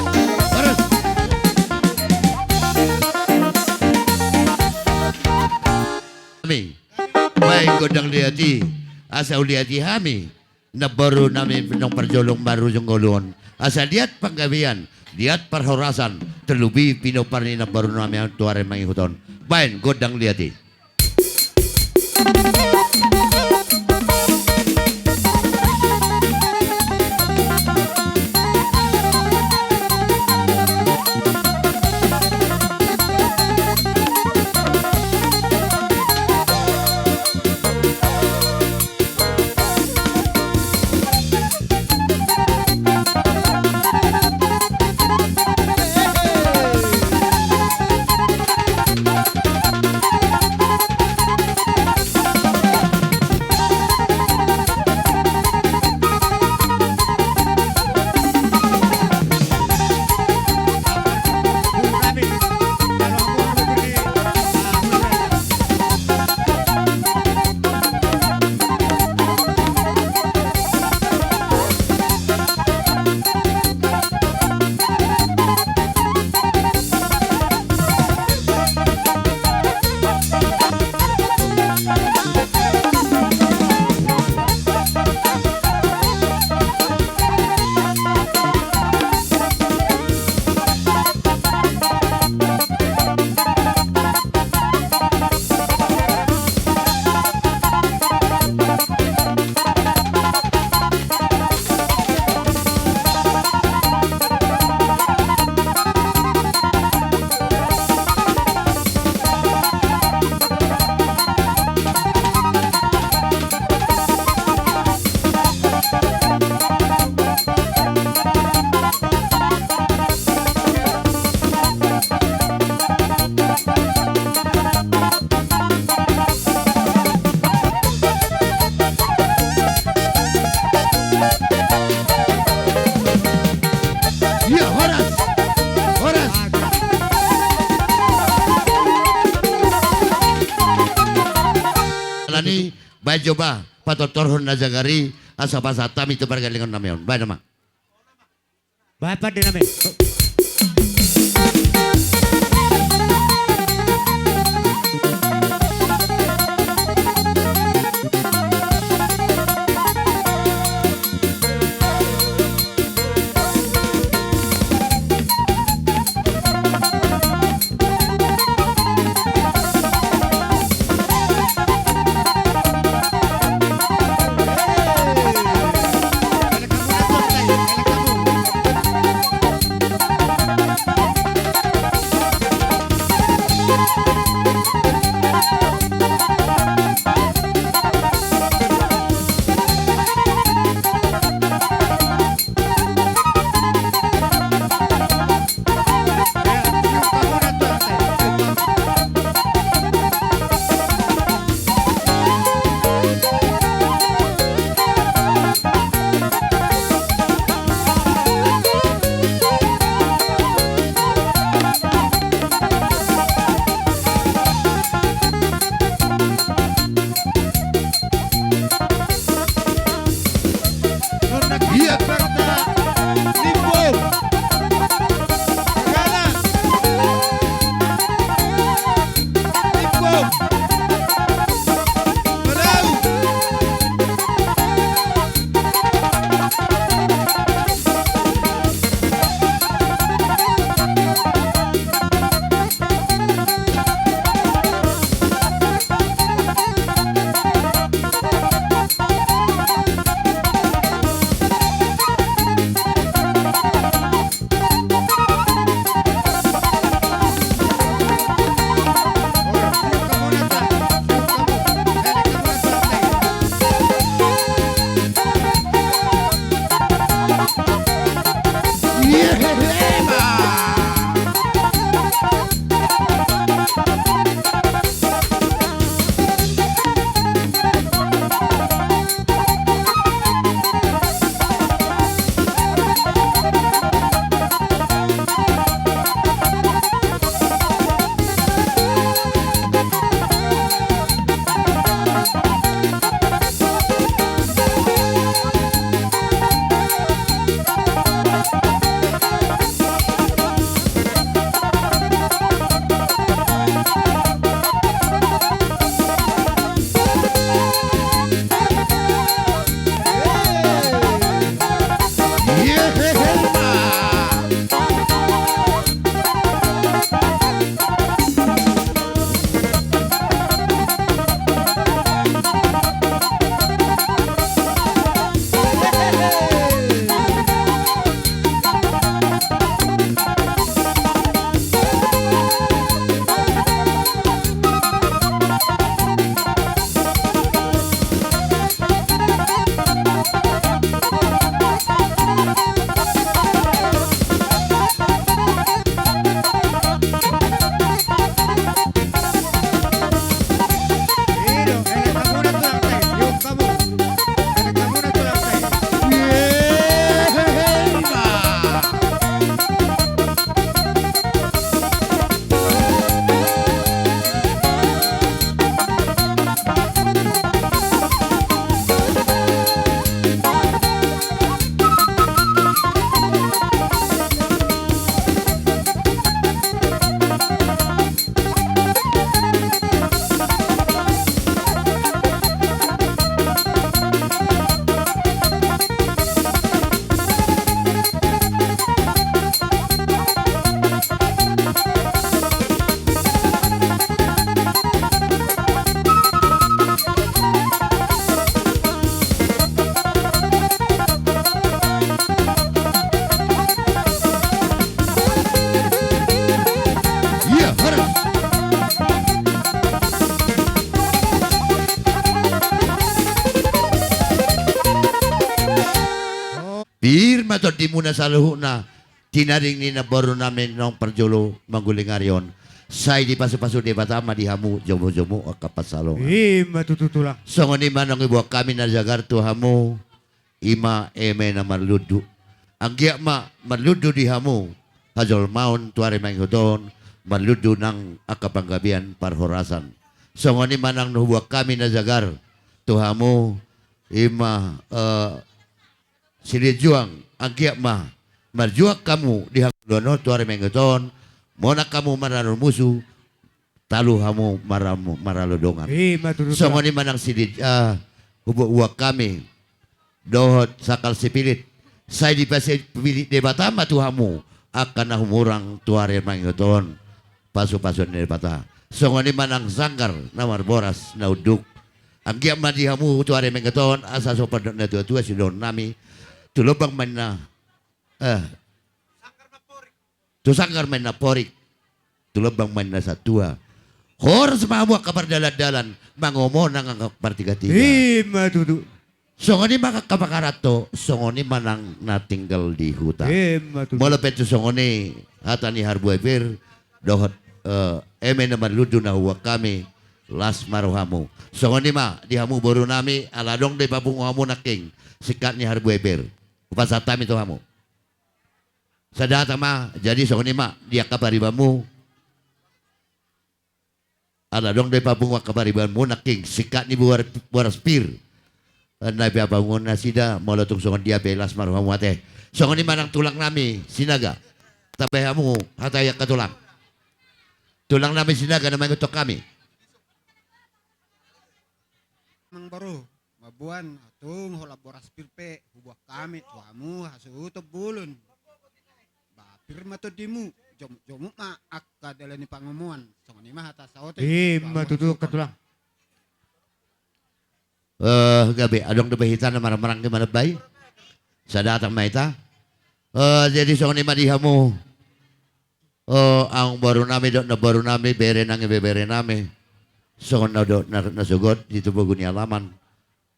horas. Hami, baen gondang liat i, asa huliati hami namboru nami naung parjolo marujung ngolu on. Asa liat panggabean, liat parhorasan, terlebih pinompar ni namboru nami on tu ari mangihut on. Baen gondang liat i. Iya, horas. Horas. Alani, baen jo ba patortorhon na jagar i, asa pasahat hami tu pargellengon nami on. Baen ma. Baen pande nami. muna saluhutna, tinading ni namboru nami naung parjolo mangguling ari on. Sai dipasupasu Debata ma di hamu jomujomu angka pansalongan. I ma tutu tulang. Songon i ma naung huboan hami na jagar tu hamu, i ma eme na marlundu. Anggiat ma marlundu di hamu hajolmaon tu ari mangihuthon, marlundu nang angka panggabean parhorasan. Songon i ma naung huboan hami na jagar tu hamu, i ma, eh, silinjuang, anggiat ma marjuang hamu di hangoluan on tu ari mangihuthon, monang hamu maralo musu, talu hamu maramu-, maralo dongan. I ma tutu tulang. Songon i ma nang silid, ah, huboan hami dohot sangkal sipilit. Sai dipasupasu Debata ma tu hamu angka na humurang tu ari mangihuthon, pasupasu ni Debata. Songon i ma nang sanggar na marboras na unduk. Anggiat ma di hamu tu ari mangihuthon, asa so pandok na tuatua sidohonon nami, tu lombang ma inna, eh, tu sanggar ma inna porik, tu lombang ma inna satua. Horas ma hamu angka pardalandalan, mangomo nang angka partigatiga. I ma tutu. Songon i ma angka pangaranto, songon i ma nang na tinggal di huta. I ma tutu. Molo pe tung songon i hata ni Harbue pir dohot, eh, eme na marlundu na huboan hami, las ma rohamu. Songon i ma di hamu boru nami, ala adong do dipapungu hamu nangkin singkat ni Harbue pir, hupasahat hami tu hamu. Sada hata ma, jadi songon i ma di angka paribanmu. Ala adong do dipapungu angka paribanmu nangkin singkat ni boar-, boras pir. Na dipapungu nasida, molo tung songon dia pe, las ma rohamu ate. Songon i ma nang tulang nami Sinaga. Tambai hamu hata i angka tulang. Tulang nami Sinaga na mangihuthon hami. Amangboru, mamboan, tung holan boras pir pe huboan hami tu hamu hasuhuton bolon. Ba pir ma tondimu, jomuk-jomuk ma angka dalan ni pangomoan. Songon i ma hata saotik. I ma tutu angka tulang. Eh, gabe, adong dope hita na marhahamaranggi manambai? Sada hata ma hita. Eh, jadi songon i ma di hamu, eh, amangboru nami dohot namboru nami, bere nang ibebere nami. Songon na dohot na, na sogot di tubugu ni alaman.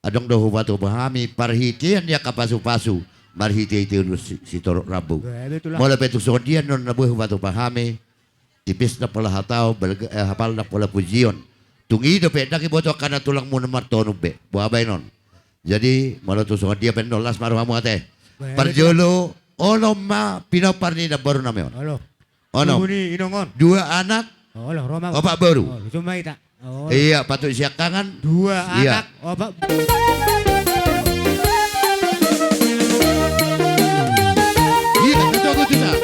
Adong do hupatupa hami parhitean ni angka pasupasu, marhitehite ulos si-, sitorop rambu. Ba, betul lah. Molo pe tung songon dia annon na boi hupatupa hami, tipis ndang pola hataon, balga-, eh, hapal ndang pola pujion. Tung i dope, ndang diboto angka na tulangmuna martonun be. Boha baenon. Jadi, molo tung songon dia pe annon, las ma rohamu ate. Ba, betul lah. Parjolo, onom ma pinompar ni namboru nami on. Olo. Onom. Tubu ni inong on. Dua anak, olo, ro ma. Opat boru. Olo, cuma ita. Olo. Iya, patut siangkangan. Dua anak, opat. Iya. Iya, betul, betul, betul.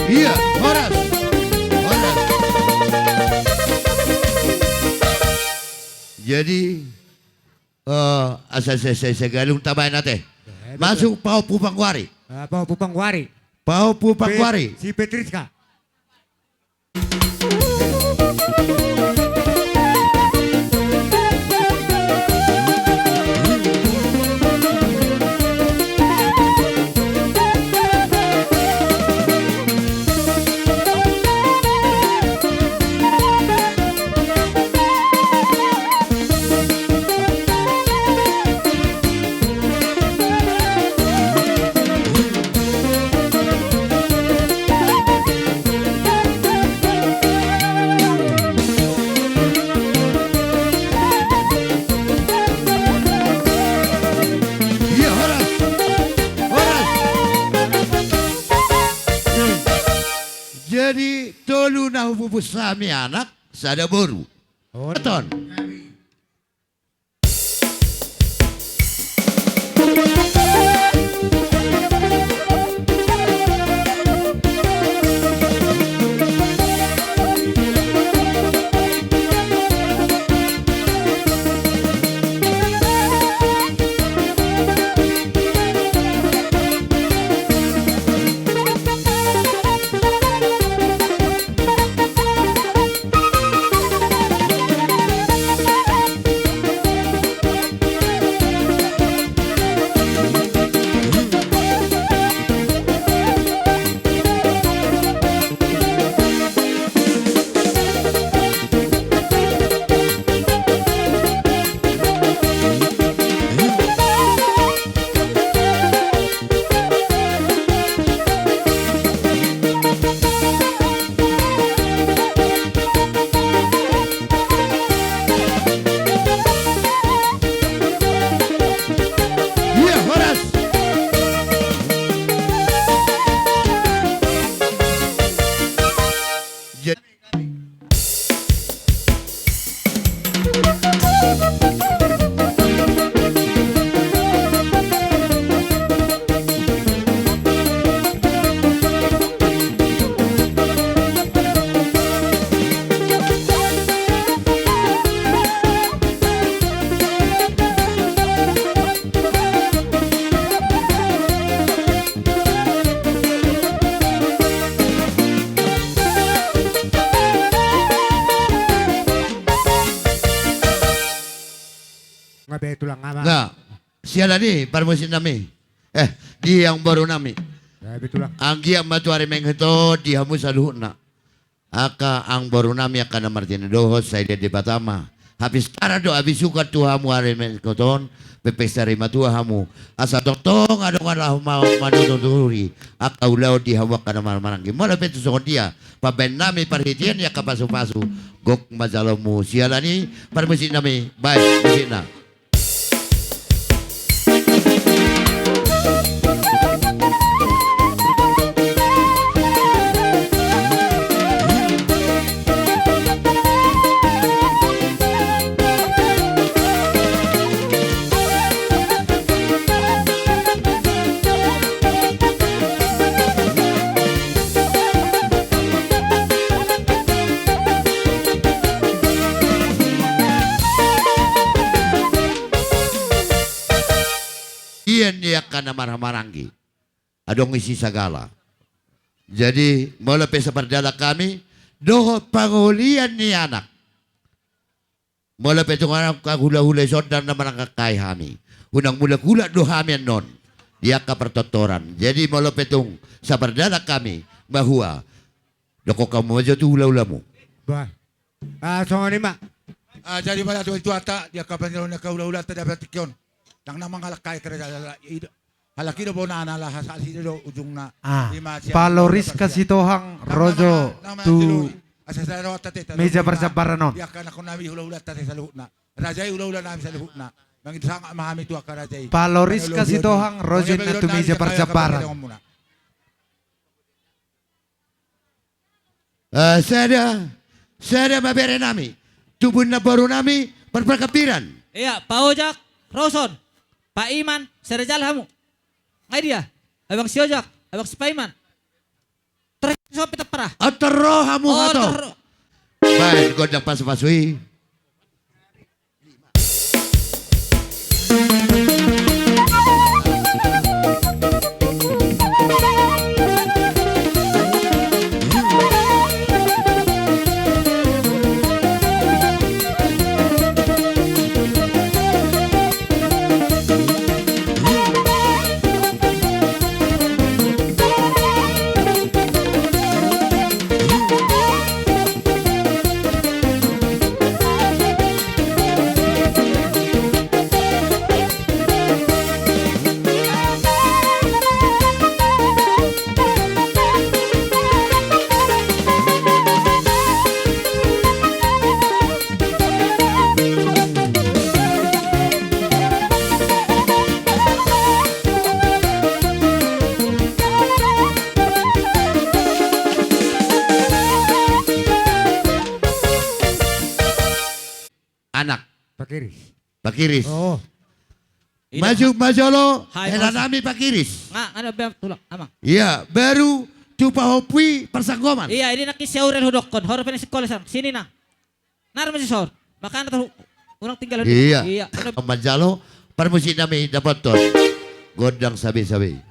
Iya, horas. Horas. Jadi, eh, asa se-, se-, segalung tabaen ate. Eh, betul. Masuk Pahompu Pangguari. Ah, Pahompu Pangguari. Pahompu Pet-, Pangguari. Si Petriska. Iya, horas. Horas. Jadi, tolu na hupupus hami anak, sada boru. Horas. Beton. Siala ni i parmusik nami. Eh, di amangboru nami. Ya, betul lah. Anggiat ma tu ari mengheto di hamu saluhutna. Angka amangboru nami angka na martinodohon sai dia Debata ma. Habis tara do habis suka tu hamu ari mengheto on. Pepesta ri matua hamu. Asa tongtong adong laho ma-, manuturi angka ulaon di hamu angka na marhahamaranggi. Molo pe tung songon dia. Pambaen nami parhitean ni angka pasupasu. Gok ma jaloonmu siala ni i parmusik nami. Baen musikna. Ia ni angka na marhahamaranggi. Adong isi sagala. Jadi, molo pe sapardalan hami, dohot pangolian ni anak. Molo pe tung adong angka hulahula i songon na manangkakai hami. Unang mulak-ulak do hami annon. Di angka partontoran. Jadi, molo pe tung sapardalan hami, bahua. Dokkon hamu ma jo tu hulahulamu. Bah. Ah, songon i ma. Ah, jadi mauliate tu Debata, di angka panjalo ni angka hulahulanta di tingki on. Nang na mangalangkai kerja, halak i do bonana, laha sasida do ujungna. Ah, Paloris Kasitohang Rojo tu meja parjambaran on. Di angka anakkon nami hulahulanta saluhutna. Raja i hulahula nami saluhutna. Mangido sangap ma hami tu angka raja i. Paloris Kasitohang Rojo na tu meja parjambaran. Eh, sada, sada ma bere nami. Tubu ni amangboru nami, parparkapiran. Ia, Pa Ojak, Roson, Pa Iman, sada jala hamu. Nga i dia, abang si Ojak, abang si Pa Iman. Terakhir sopi tapara. Otor ro hamu hato. Baen gondang pasupasu i. Anak. Pakiris. Pakiris. Oh. Maju, maju lo. Hela nami pakiris. Nga, nga na be tulak, amang. Ia, baru tu pahompu i parsanggoman. Ia, i do nangkin si Aurel hudokkon, horong pe na sikola san, sini na. Nari ma si sor. Makana tu unang tinggal. Ia. Ia. Manjalo, parmusik nami dapothon. Gondang sabe-sabe.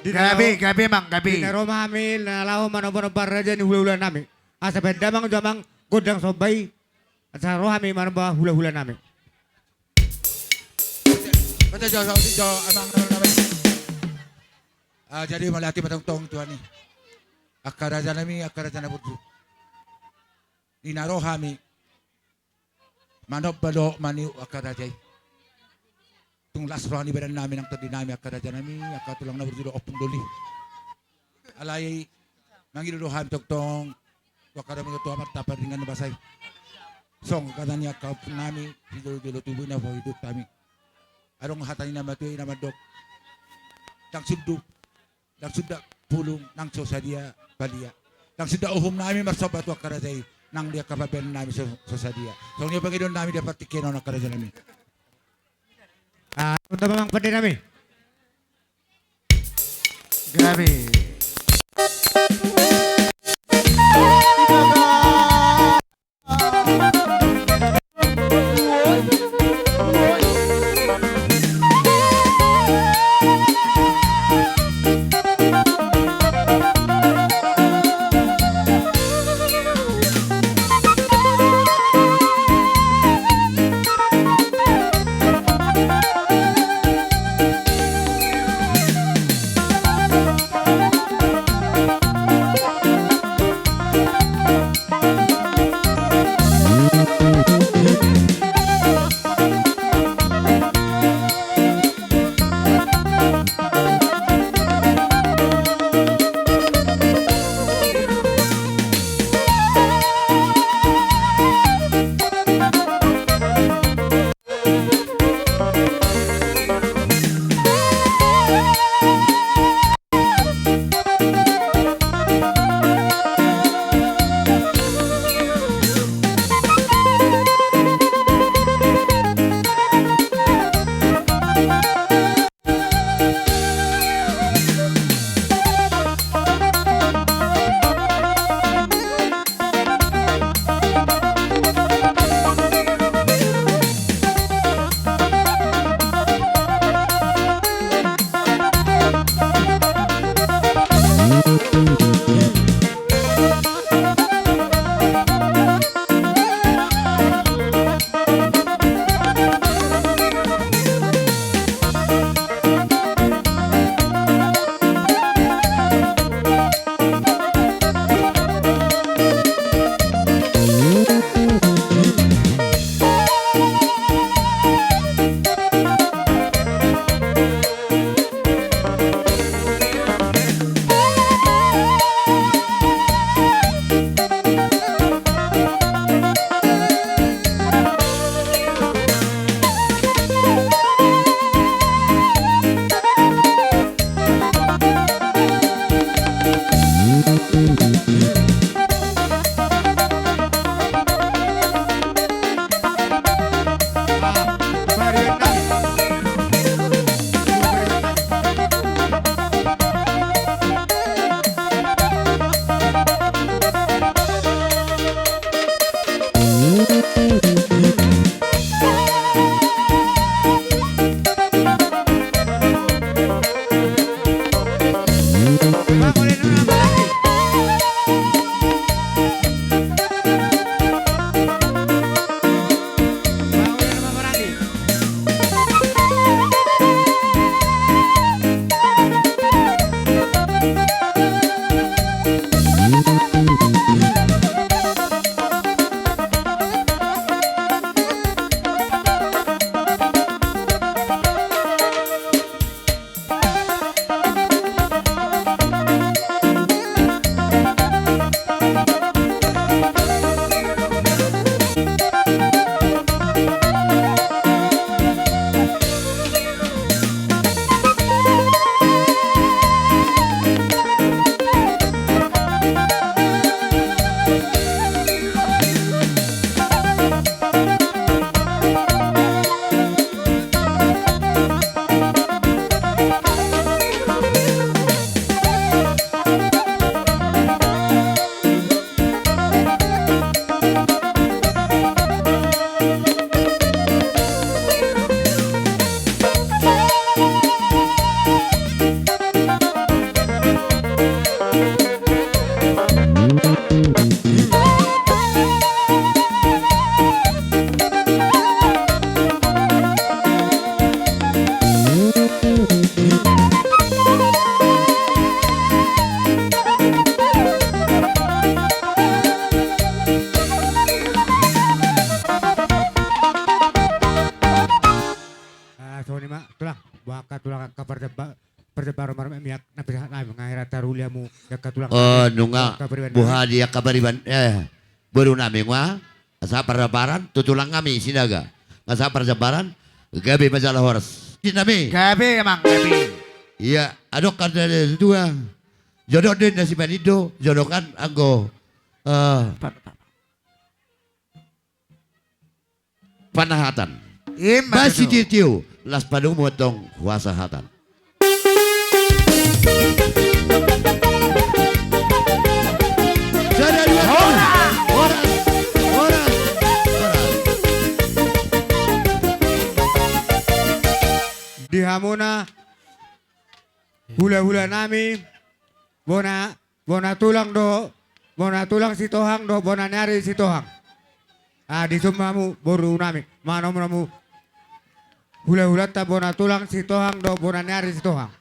Gabe, gabe, amang, gabe. Di na ro ma hami na laho manomba-nomba raja ni hulahula nami. Asa baen damang jo, amang, gondang somba i. Asa ro hami manomba hulahula nami. Baca jo, jo, jo, amang, amang, amang. Ah, jadi mauliate ma tongtong tu hami. Angka raja nami, angka raja na burju. Di na ro hami. Manomba dohot maniuk angka raja i. Tu Las roha ni badan nami nang tondi nami angka raja nami, angka tulang na burju dohot ompung doli. Alai mangido do hami tongtong tu angka dame dohot tu amanta Pardenggan na basa i. Songon hata ni angka ompung nami, sijolo-jolo tubu i na paidot hami. Adong hata ni na matua i na mandok: Ndang sundut, ndang sundut pulung nang so sadia balia. Ndang sundut uhum nami marsomba tu angka raja i, nang di angka pambahenan nami so, so sadia. Songon i pangidoan nami di partingkian on angka raja nami. Ah, untuk memang pande nami. Gabe. Na pinasahat nami nga hera taruli hamu di angka tulang nami, nunga boha di angka pariban, eh, boru nami nga sahat parjambaran tu tulang nami Sinaga. Nga sahat parjambaran, gabe ma jala horas. Di nami. Gabe, Amang, gabe. Ia, adong kan dari dua. Jodok den nasi manindo, jodok kan anggo, eh, panahatan. Ima tutu. Basi tio-tio, las padomu antong huasahatan. Sada dua tolu. Horas. Horas. Horas. Horas. Di hamuna hula-hula nami, bona Bona tulang do, bona tulang Sitohang do, bona ni ari Sitohang. Ah, dison ma hamu boru nami, manomnomu hula-hulanta bona tulang Sitohang do, bona ni ari Sitohang.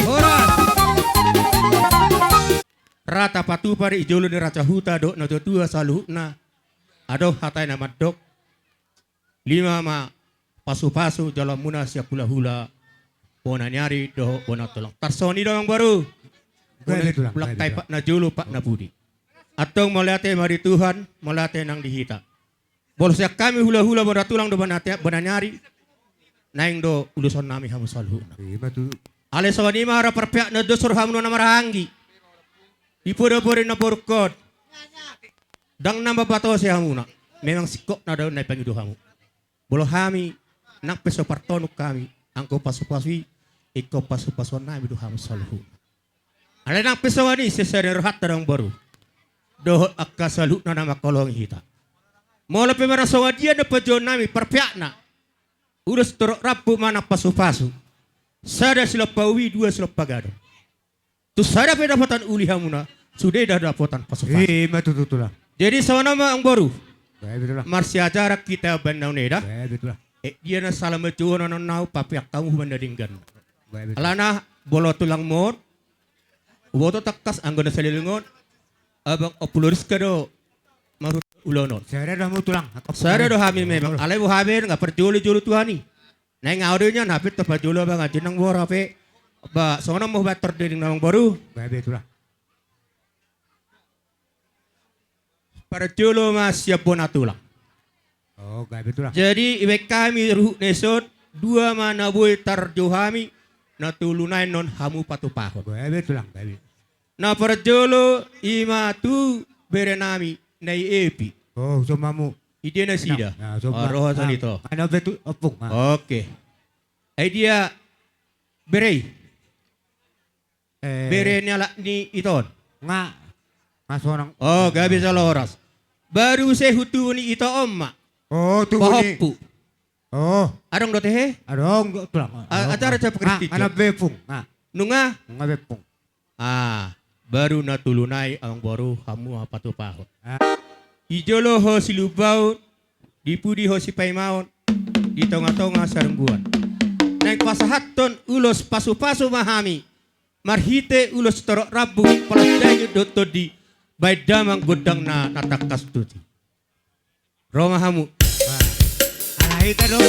Horas. Ra tapatupa di jolo ni raja huta dohot na tua-tua saluhutna. Adong hata na mandok. Lima ma pasu-pasu jaloonmuna sian hula-hula, bona ni ari dohot bona tulang. Tarsongon i do amang boru. Bona tulang, bona tulang. Patna jolo, patna pudi. Antong mauliate ma di Tuhan, mauliate nang di hita. Molo sian hami hula-hula bona tulang dohot bona ni ari, naeng do uloson nami hamu saluhutna. Alai songon i ma ra parpeak na dos ro hamu na marhahaanggi. Di poda-poda ni namborungkon. Ndang na mambatose hamuna. Memang singkop na daun na ipangido hamu. Molo hami nang pe so partonuk hami anggo pasu-pasu i, ingkon pasu-pasuon nami do hamu saluhutna. Alai nang pe songon i, sesa ni rohanta do amang boru dohot angka saluhutna na mangkaholongi hita. Molo pe manang songon dia na panjouon nami parpeakna, ulos torop rambu manang pasu-pasu. Sada silompa ubi, dua silompa gadong. Tu sada pe dapotan uli hamuna, sude do dapotan pasu-pasu. Ima tutu tulang. Jadi songon on ma amang boru. Marsiajaran hita baen na uneda. Dia na sala manjou on, on na hupapeak hamu huban na denggan. Alana molo tulangmon, huboto tangkas anggo na saleleng on, abang Ompu Loriska do marhut ulaon on. Sada do hamu tulang. Sada do hami memang. Alai boha be nga parjolo-jolo Tuhan i. Naeng ahu do nian hape tarpajolo abang anjing nang boru hape. Ba songon on ma hubaen tordedeng na amang boru. Gabe tulang. Parjolo ma sian bona tulang. Jadi ibaen hami ruhut na dison, dua ma na boi tarjou hami na tolu nai annon hamu patupahon. Gabe tulang, gabe. Na parjolo i ma tu bere nami na i Epi. Oh, huson ma hamu. Idia nasida. Ro hamu songon i, ito. Oke. Ai dia bere i? Bere ni halak ni ito on. Nga sonang. O, gabe jala horas. Baru sai tu tubu ni ito on ma. O, tubu ni. Pahompu. O. Adong do tehe? Adong do, tulang. Acara cap Kristus. Nunga? Nunga bepung. A, baru na tolu nai, amangboru, hamu ma patupahon. Di jolo ho silumbaon, di pudi ho sipaimaon, di tongatonga sarungguan. Naeng pasahathon ulos pasupasu ma hami, marhite ulos torop rambu, pola daion dohot tondi, baen damang gondangna na tangkas tutu. Ro ma hamu. Alai hita do.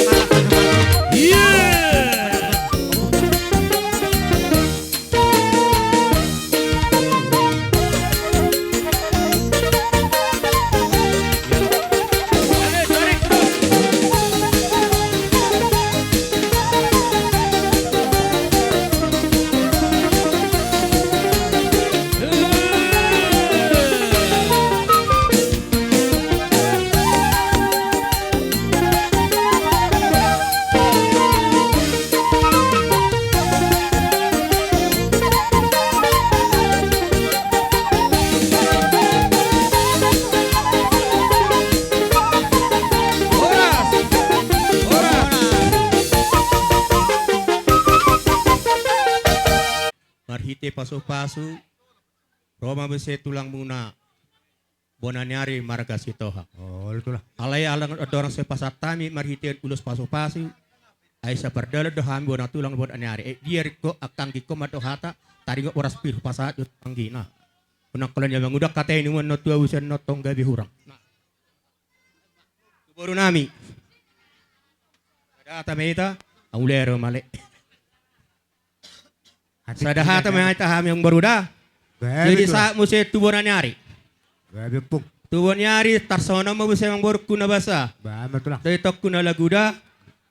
Marhite pasupasu, ro ma muse tulangmuna bona ni ari marga Sitohang. Alai ala dorang sai pasahat hami marhite ulos pasupasu, ai sapardalan do hami bona tulang bona ni ari. Ai dia ringkot angka anggingkon ma do hata, taringot boras pir pasahat jo tu anggina. Unang holan ia mangundang hata i, nunga na tua usian na tong gabe hurang. Tu boru nami. Sada hata ma hita, hamu lero male. Sada hata ma hita hami amangboru da. Jadi sahat muse tu bona ni ari. Tu bona ni ari tarsongon on ma muse amangborungku na basa. Dohot itongku na lagu da.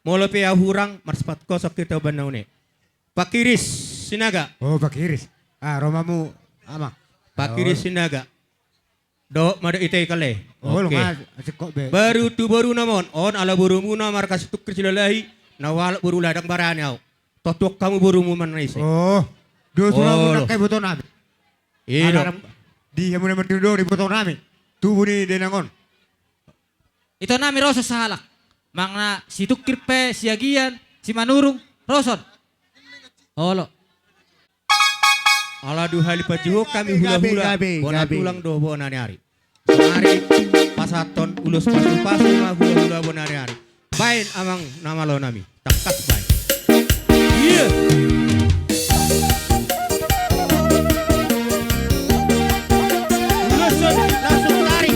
Molo pe ahu hurang, marsipasahat hosong hita umbahen na une. Pakiris Sinaga. O, Pakiris. A, ro ma hamu, amang. Pakiris Sinaga. Dohot ma dohot ito i kale. Oke. Baru tu boruna ma on, on ala borumuna marga Situngkir Silalahi, na hualap boru ladang barani ahu. Tontuhon hamu borumu ma na ise. O, do sura muna angka iboto nami. I do. Di hamuna mandiri do iboto nami. Tubu ni dainang on. Ito nami, ro son sahalak. Manang na Situngkir pe, Siagian, Simanurung, ro son. Olo. Ala dua hali pajuhuk hami hulahula, bona tulang dohot bona ni ari. Sonari pasahathon ulos pasupasu ma hulahula bona ni ari. Baen amang na malo nami. Tangkas baen. Ia. Langsung, langsung tarik.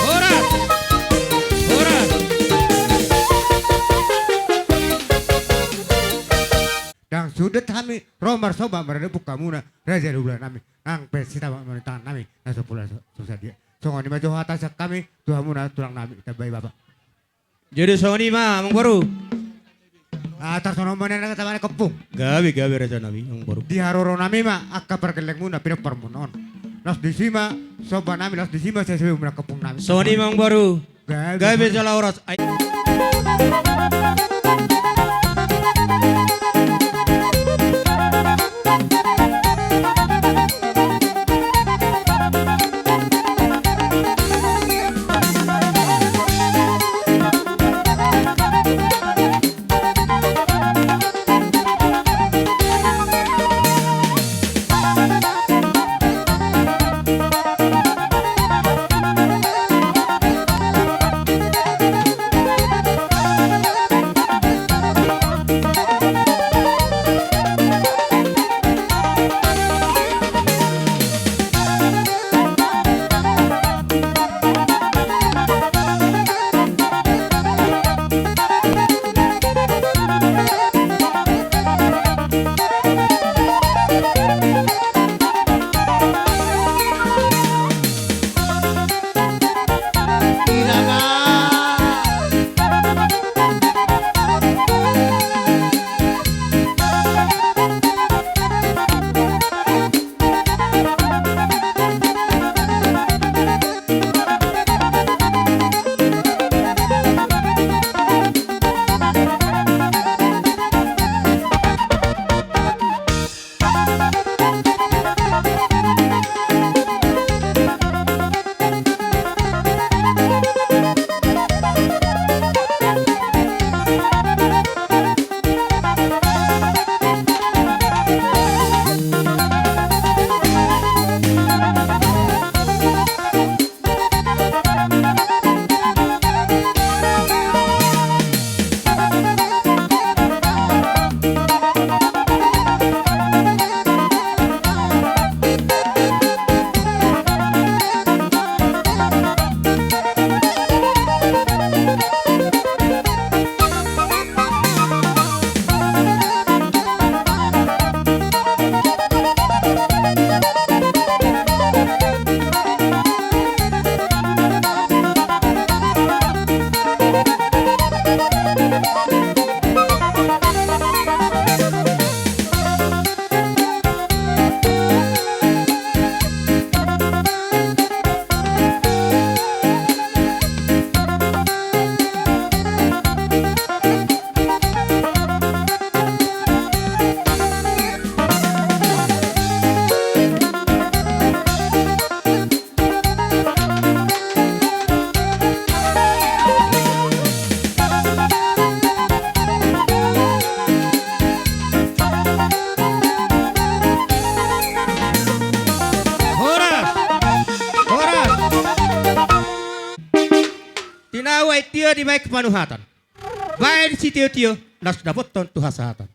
Horas! Horas! Ndang sude hami ro marsomba mardalan tu hamuna raja ni hulahula nami. Nang pe sitamba ma di tangan nami na so pola so sadia. Songon i ma jo hata sian hami tu hamuna tulang nami, tambai bapa. Jadi songon i ma amangboru. Tarsongon on ma nian angka tamba ni kampung. Gabe, gabe raja nami amangboru. Di haroro nami ma angka pargellengmuna, pinomparmuna on. Laos disi ma somba nami, laos disi ma sisean muna kampung nami. Songon i ma amangboru. Gabe jala horas. dibaen panuhatan. Baen sitiotio na so dapothon tu hasahatan.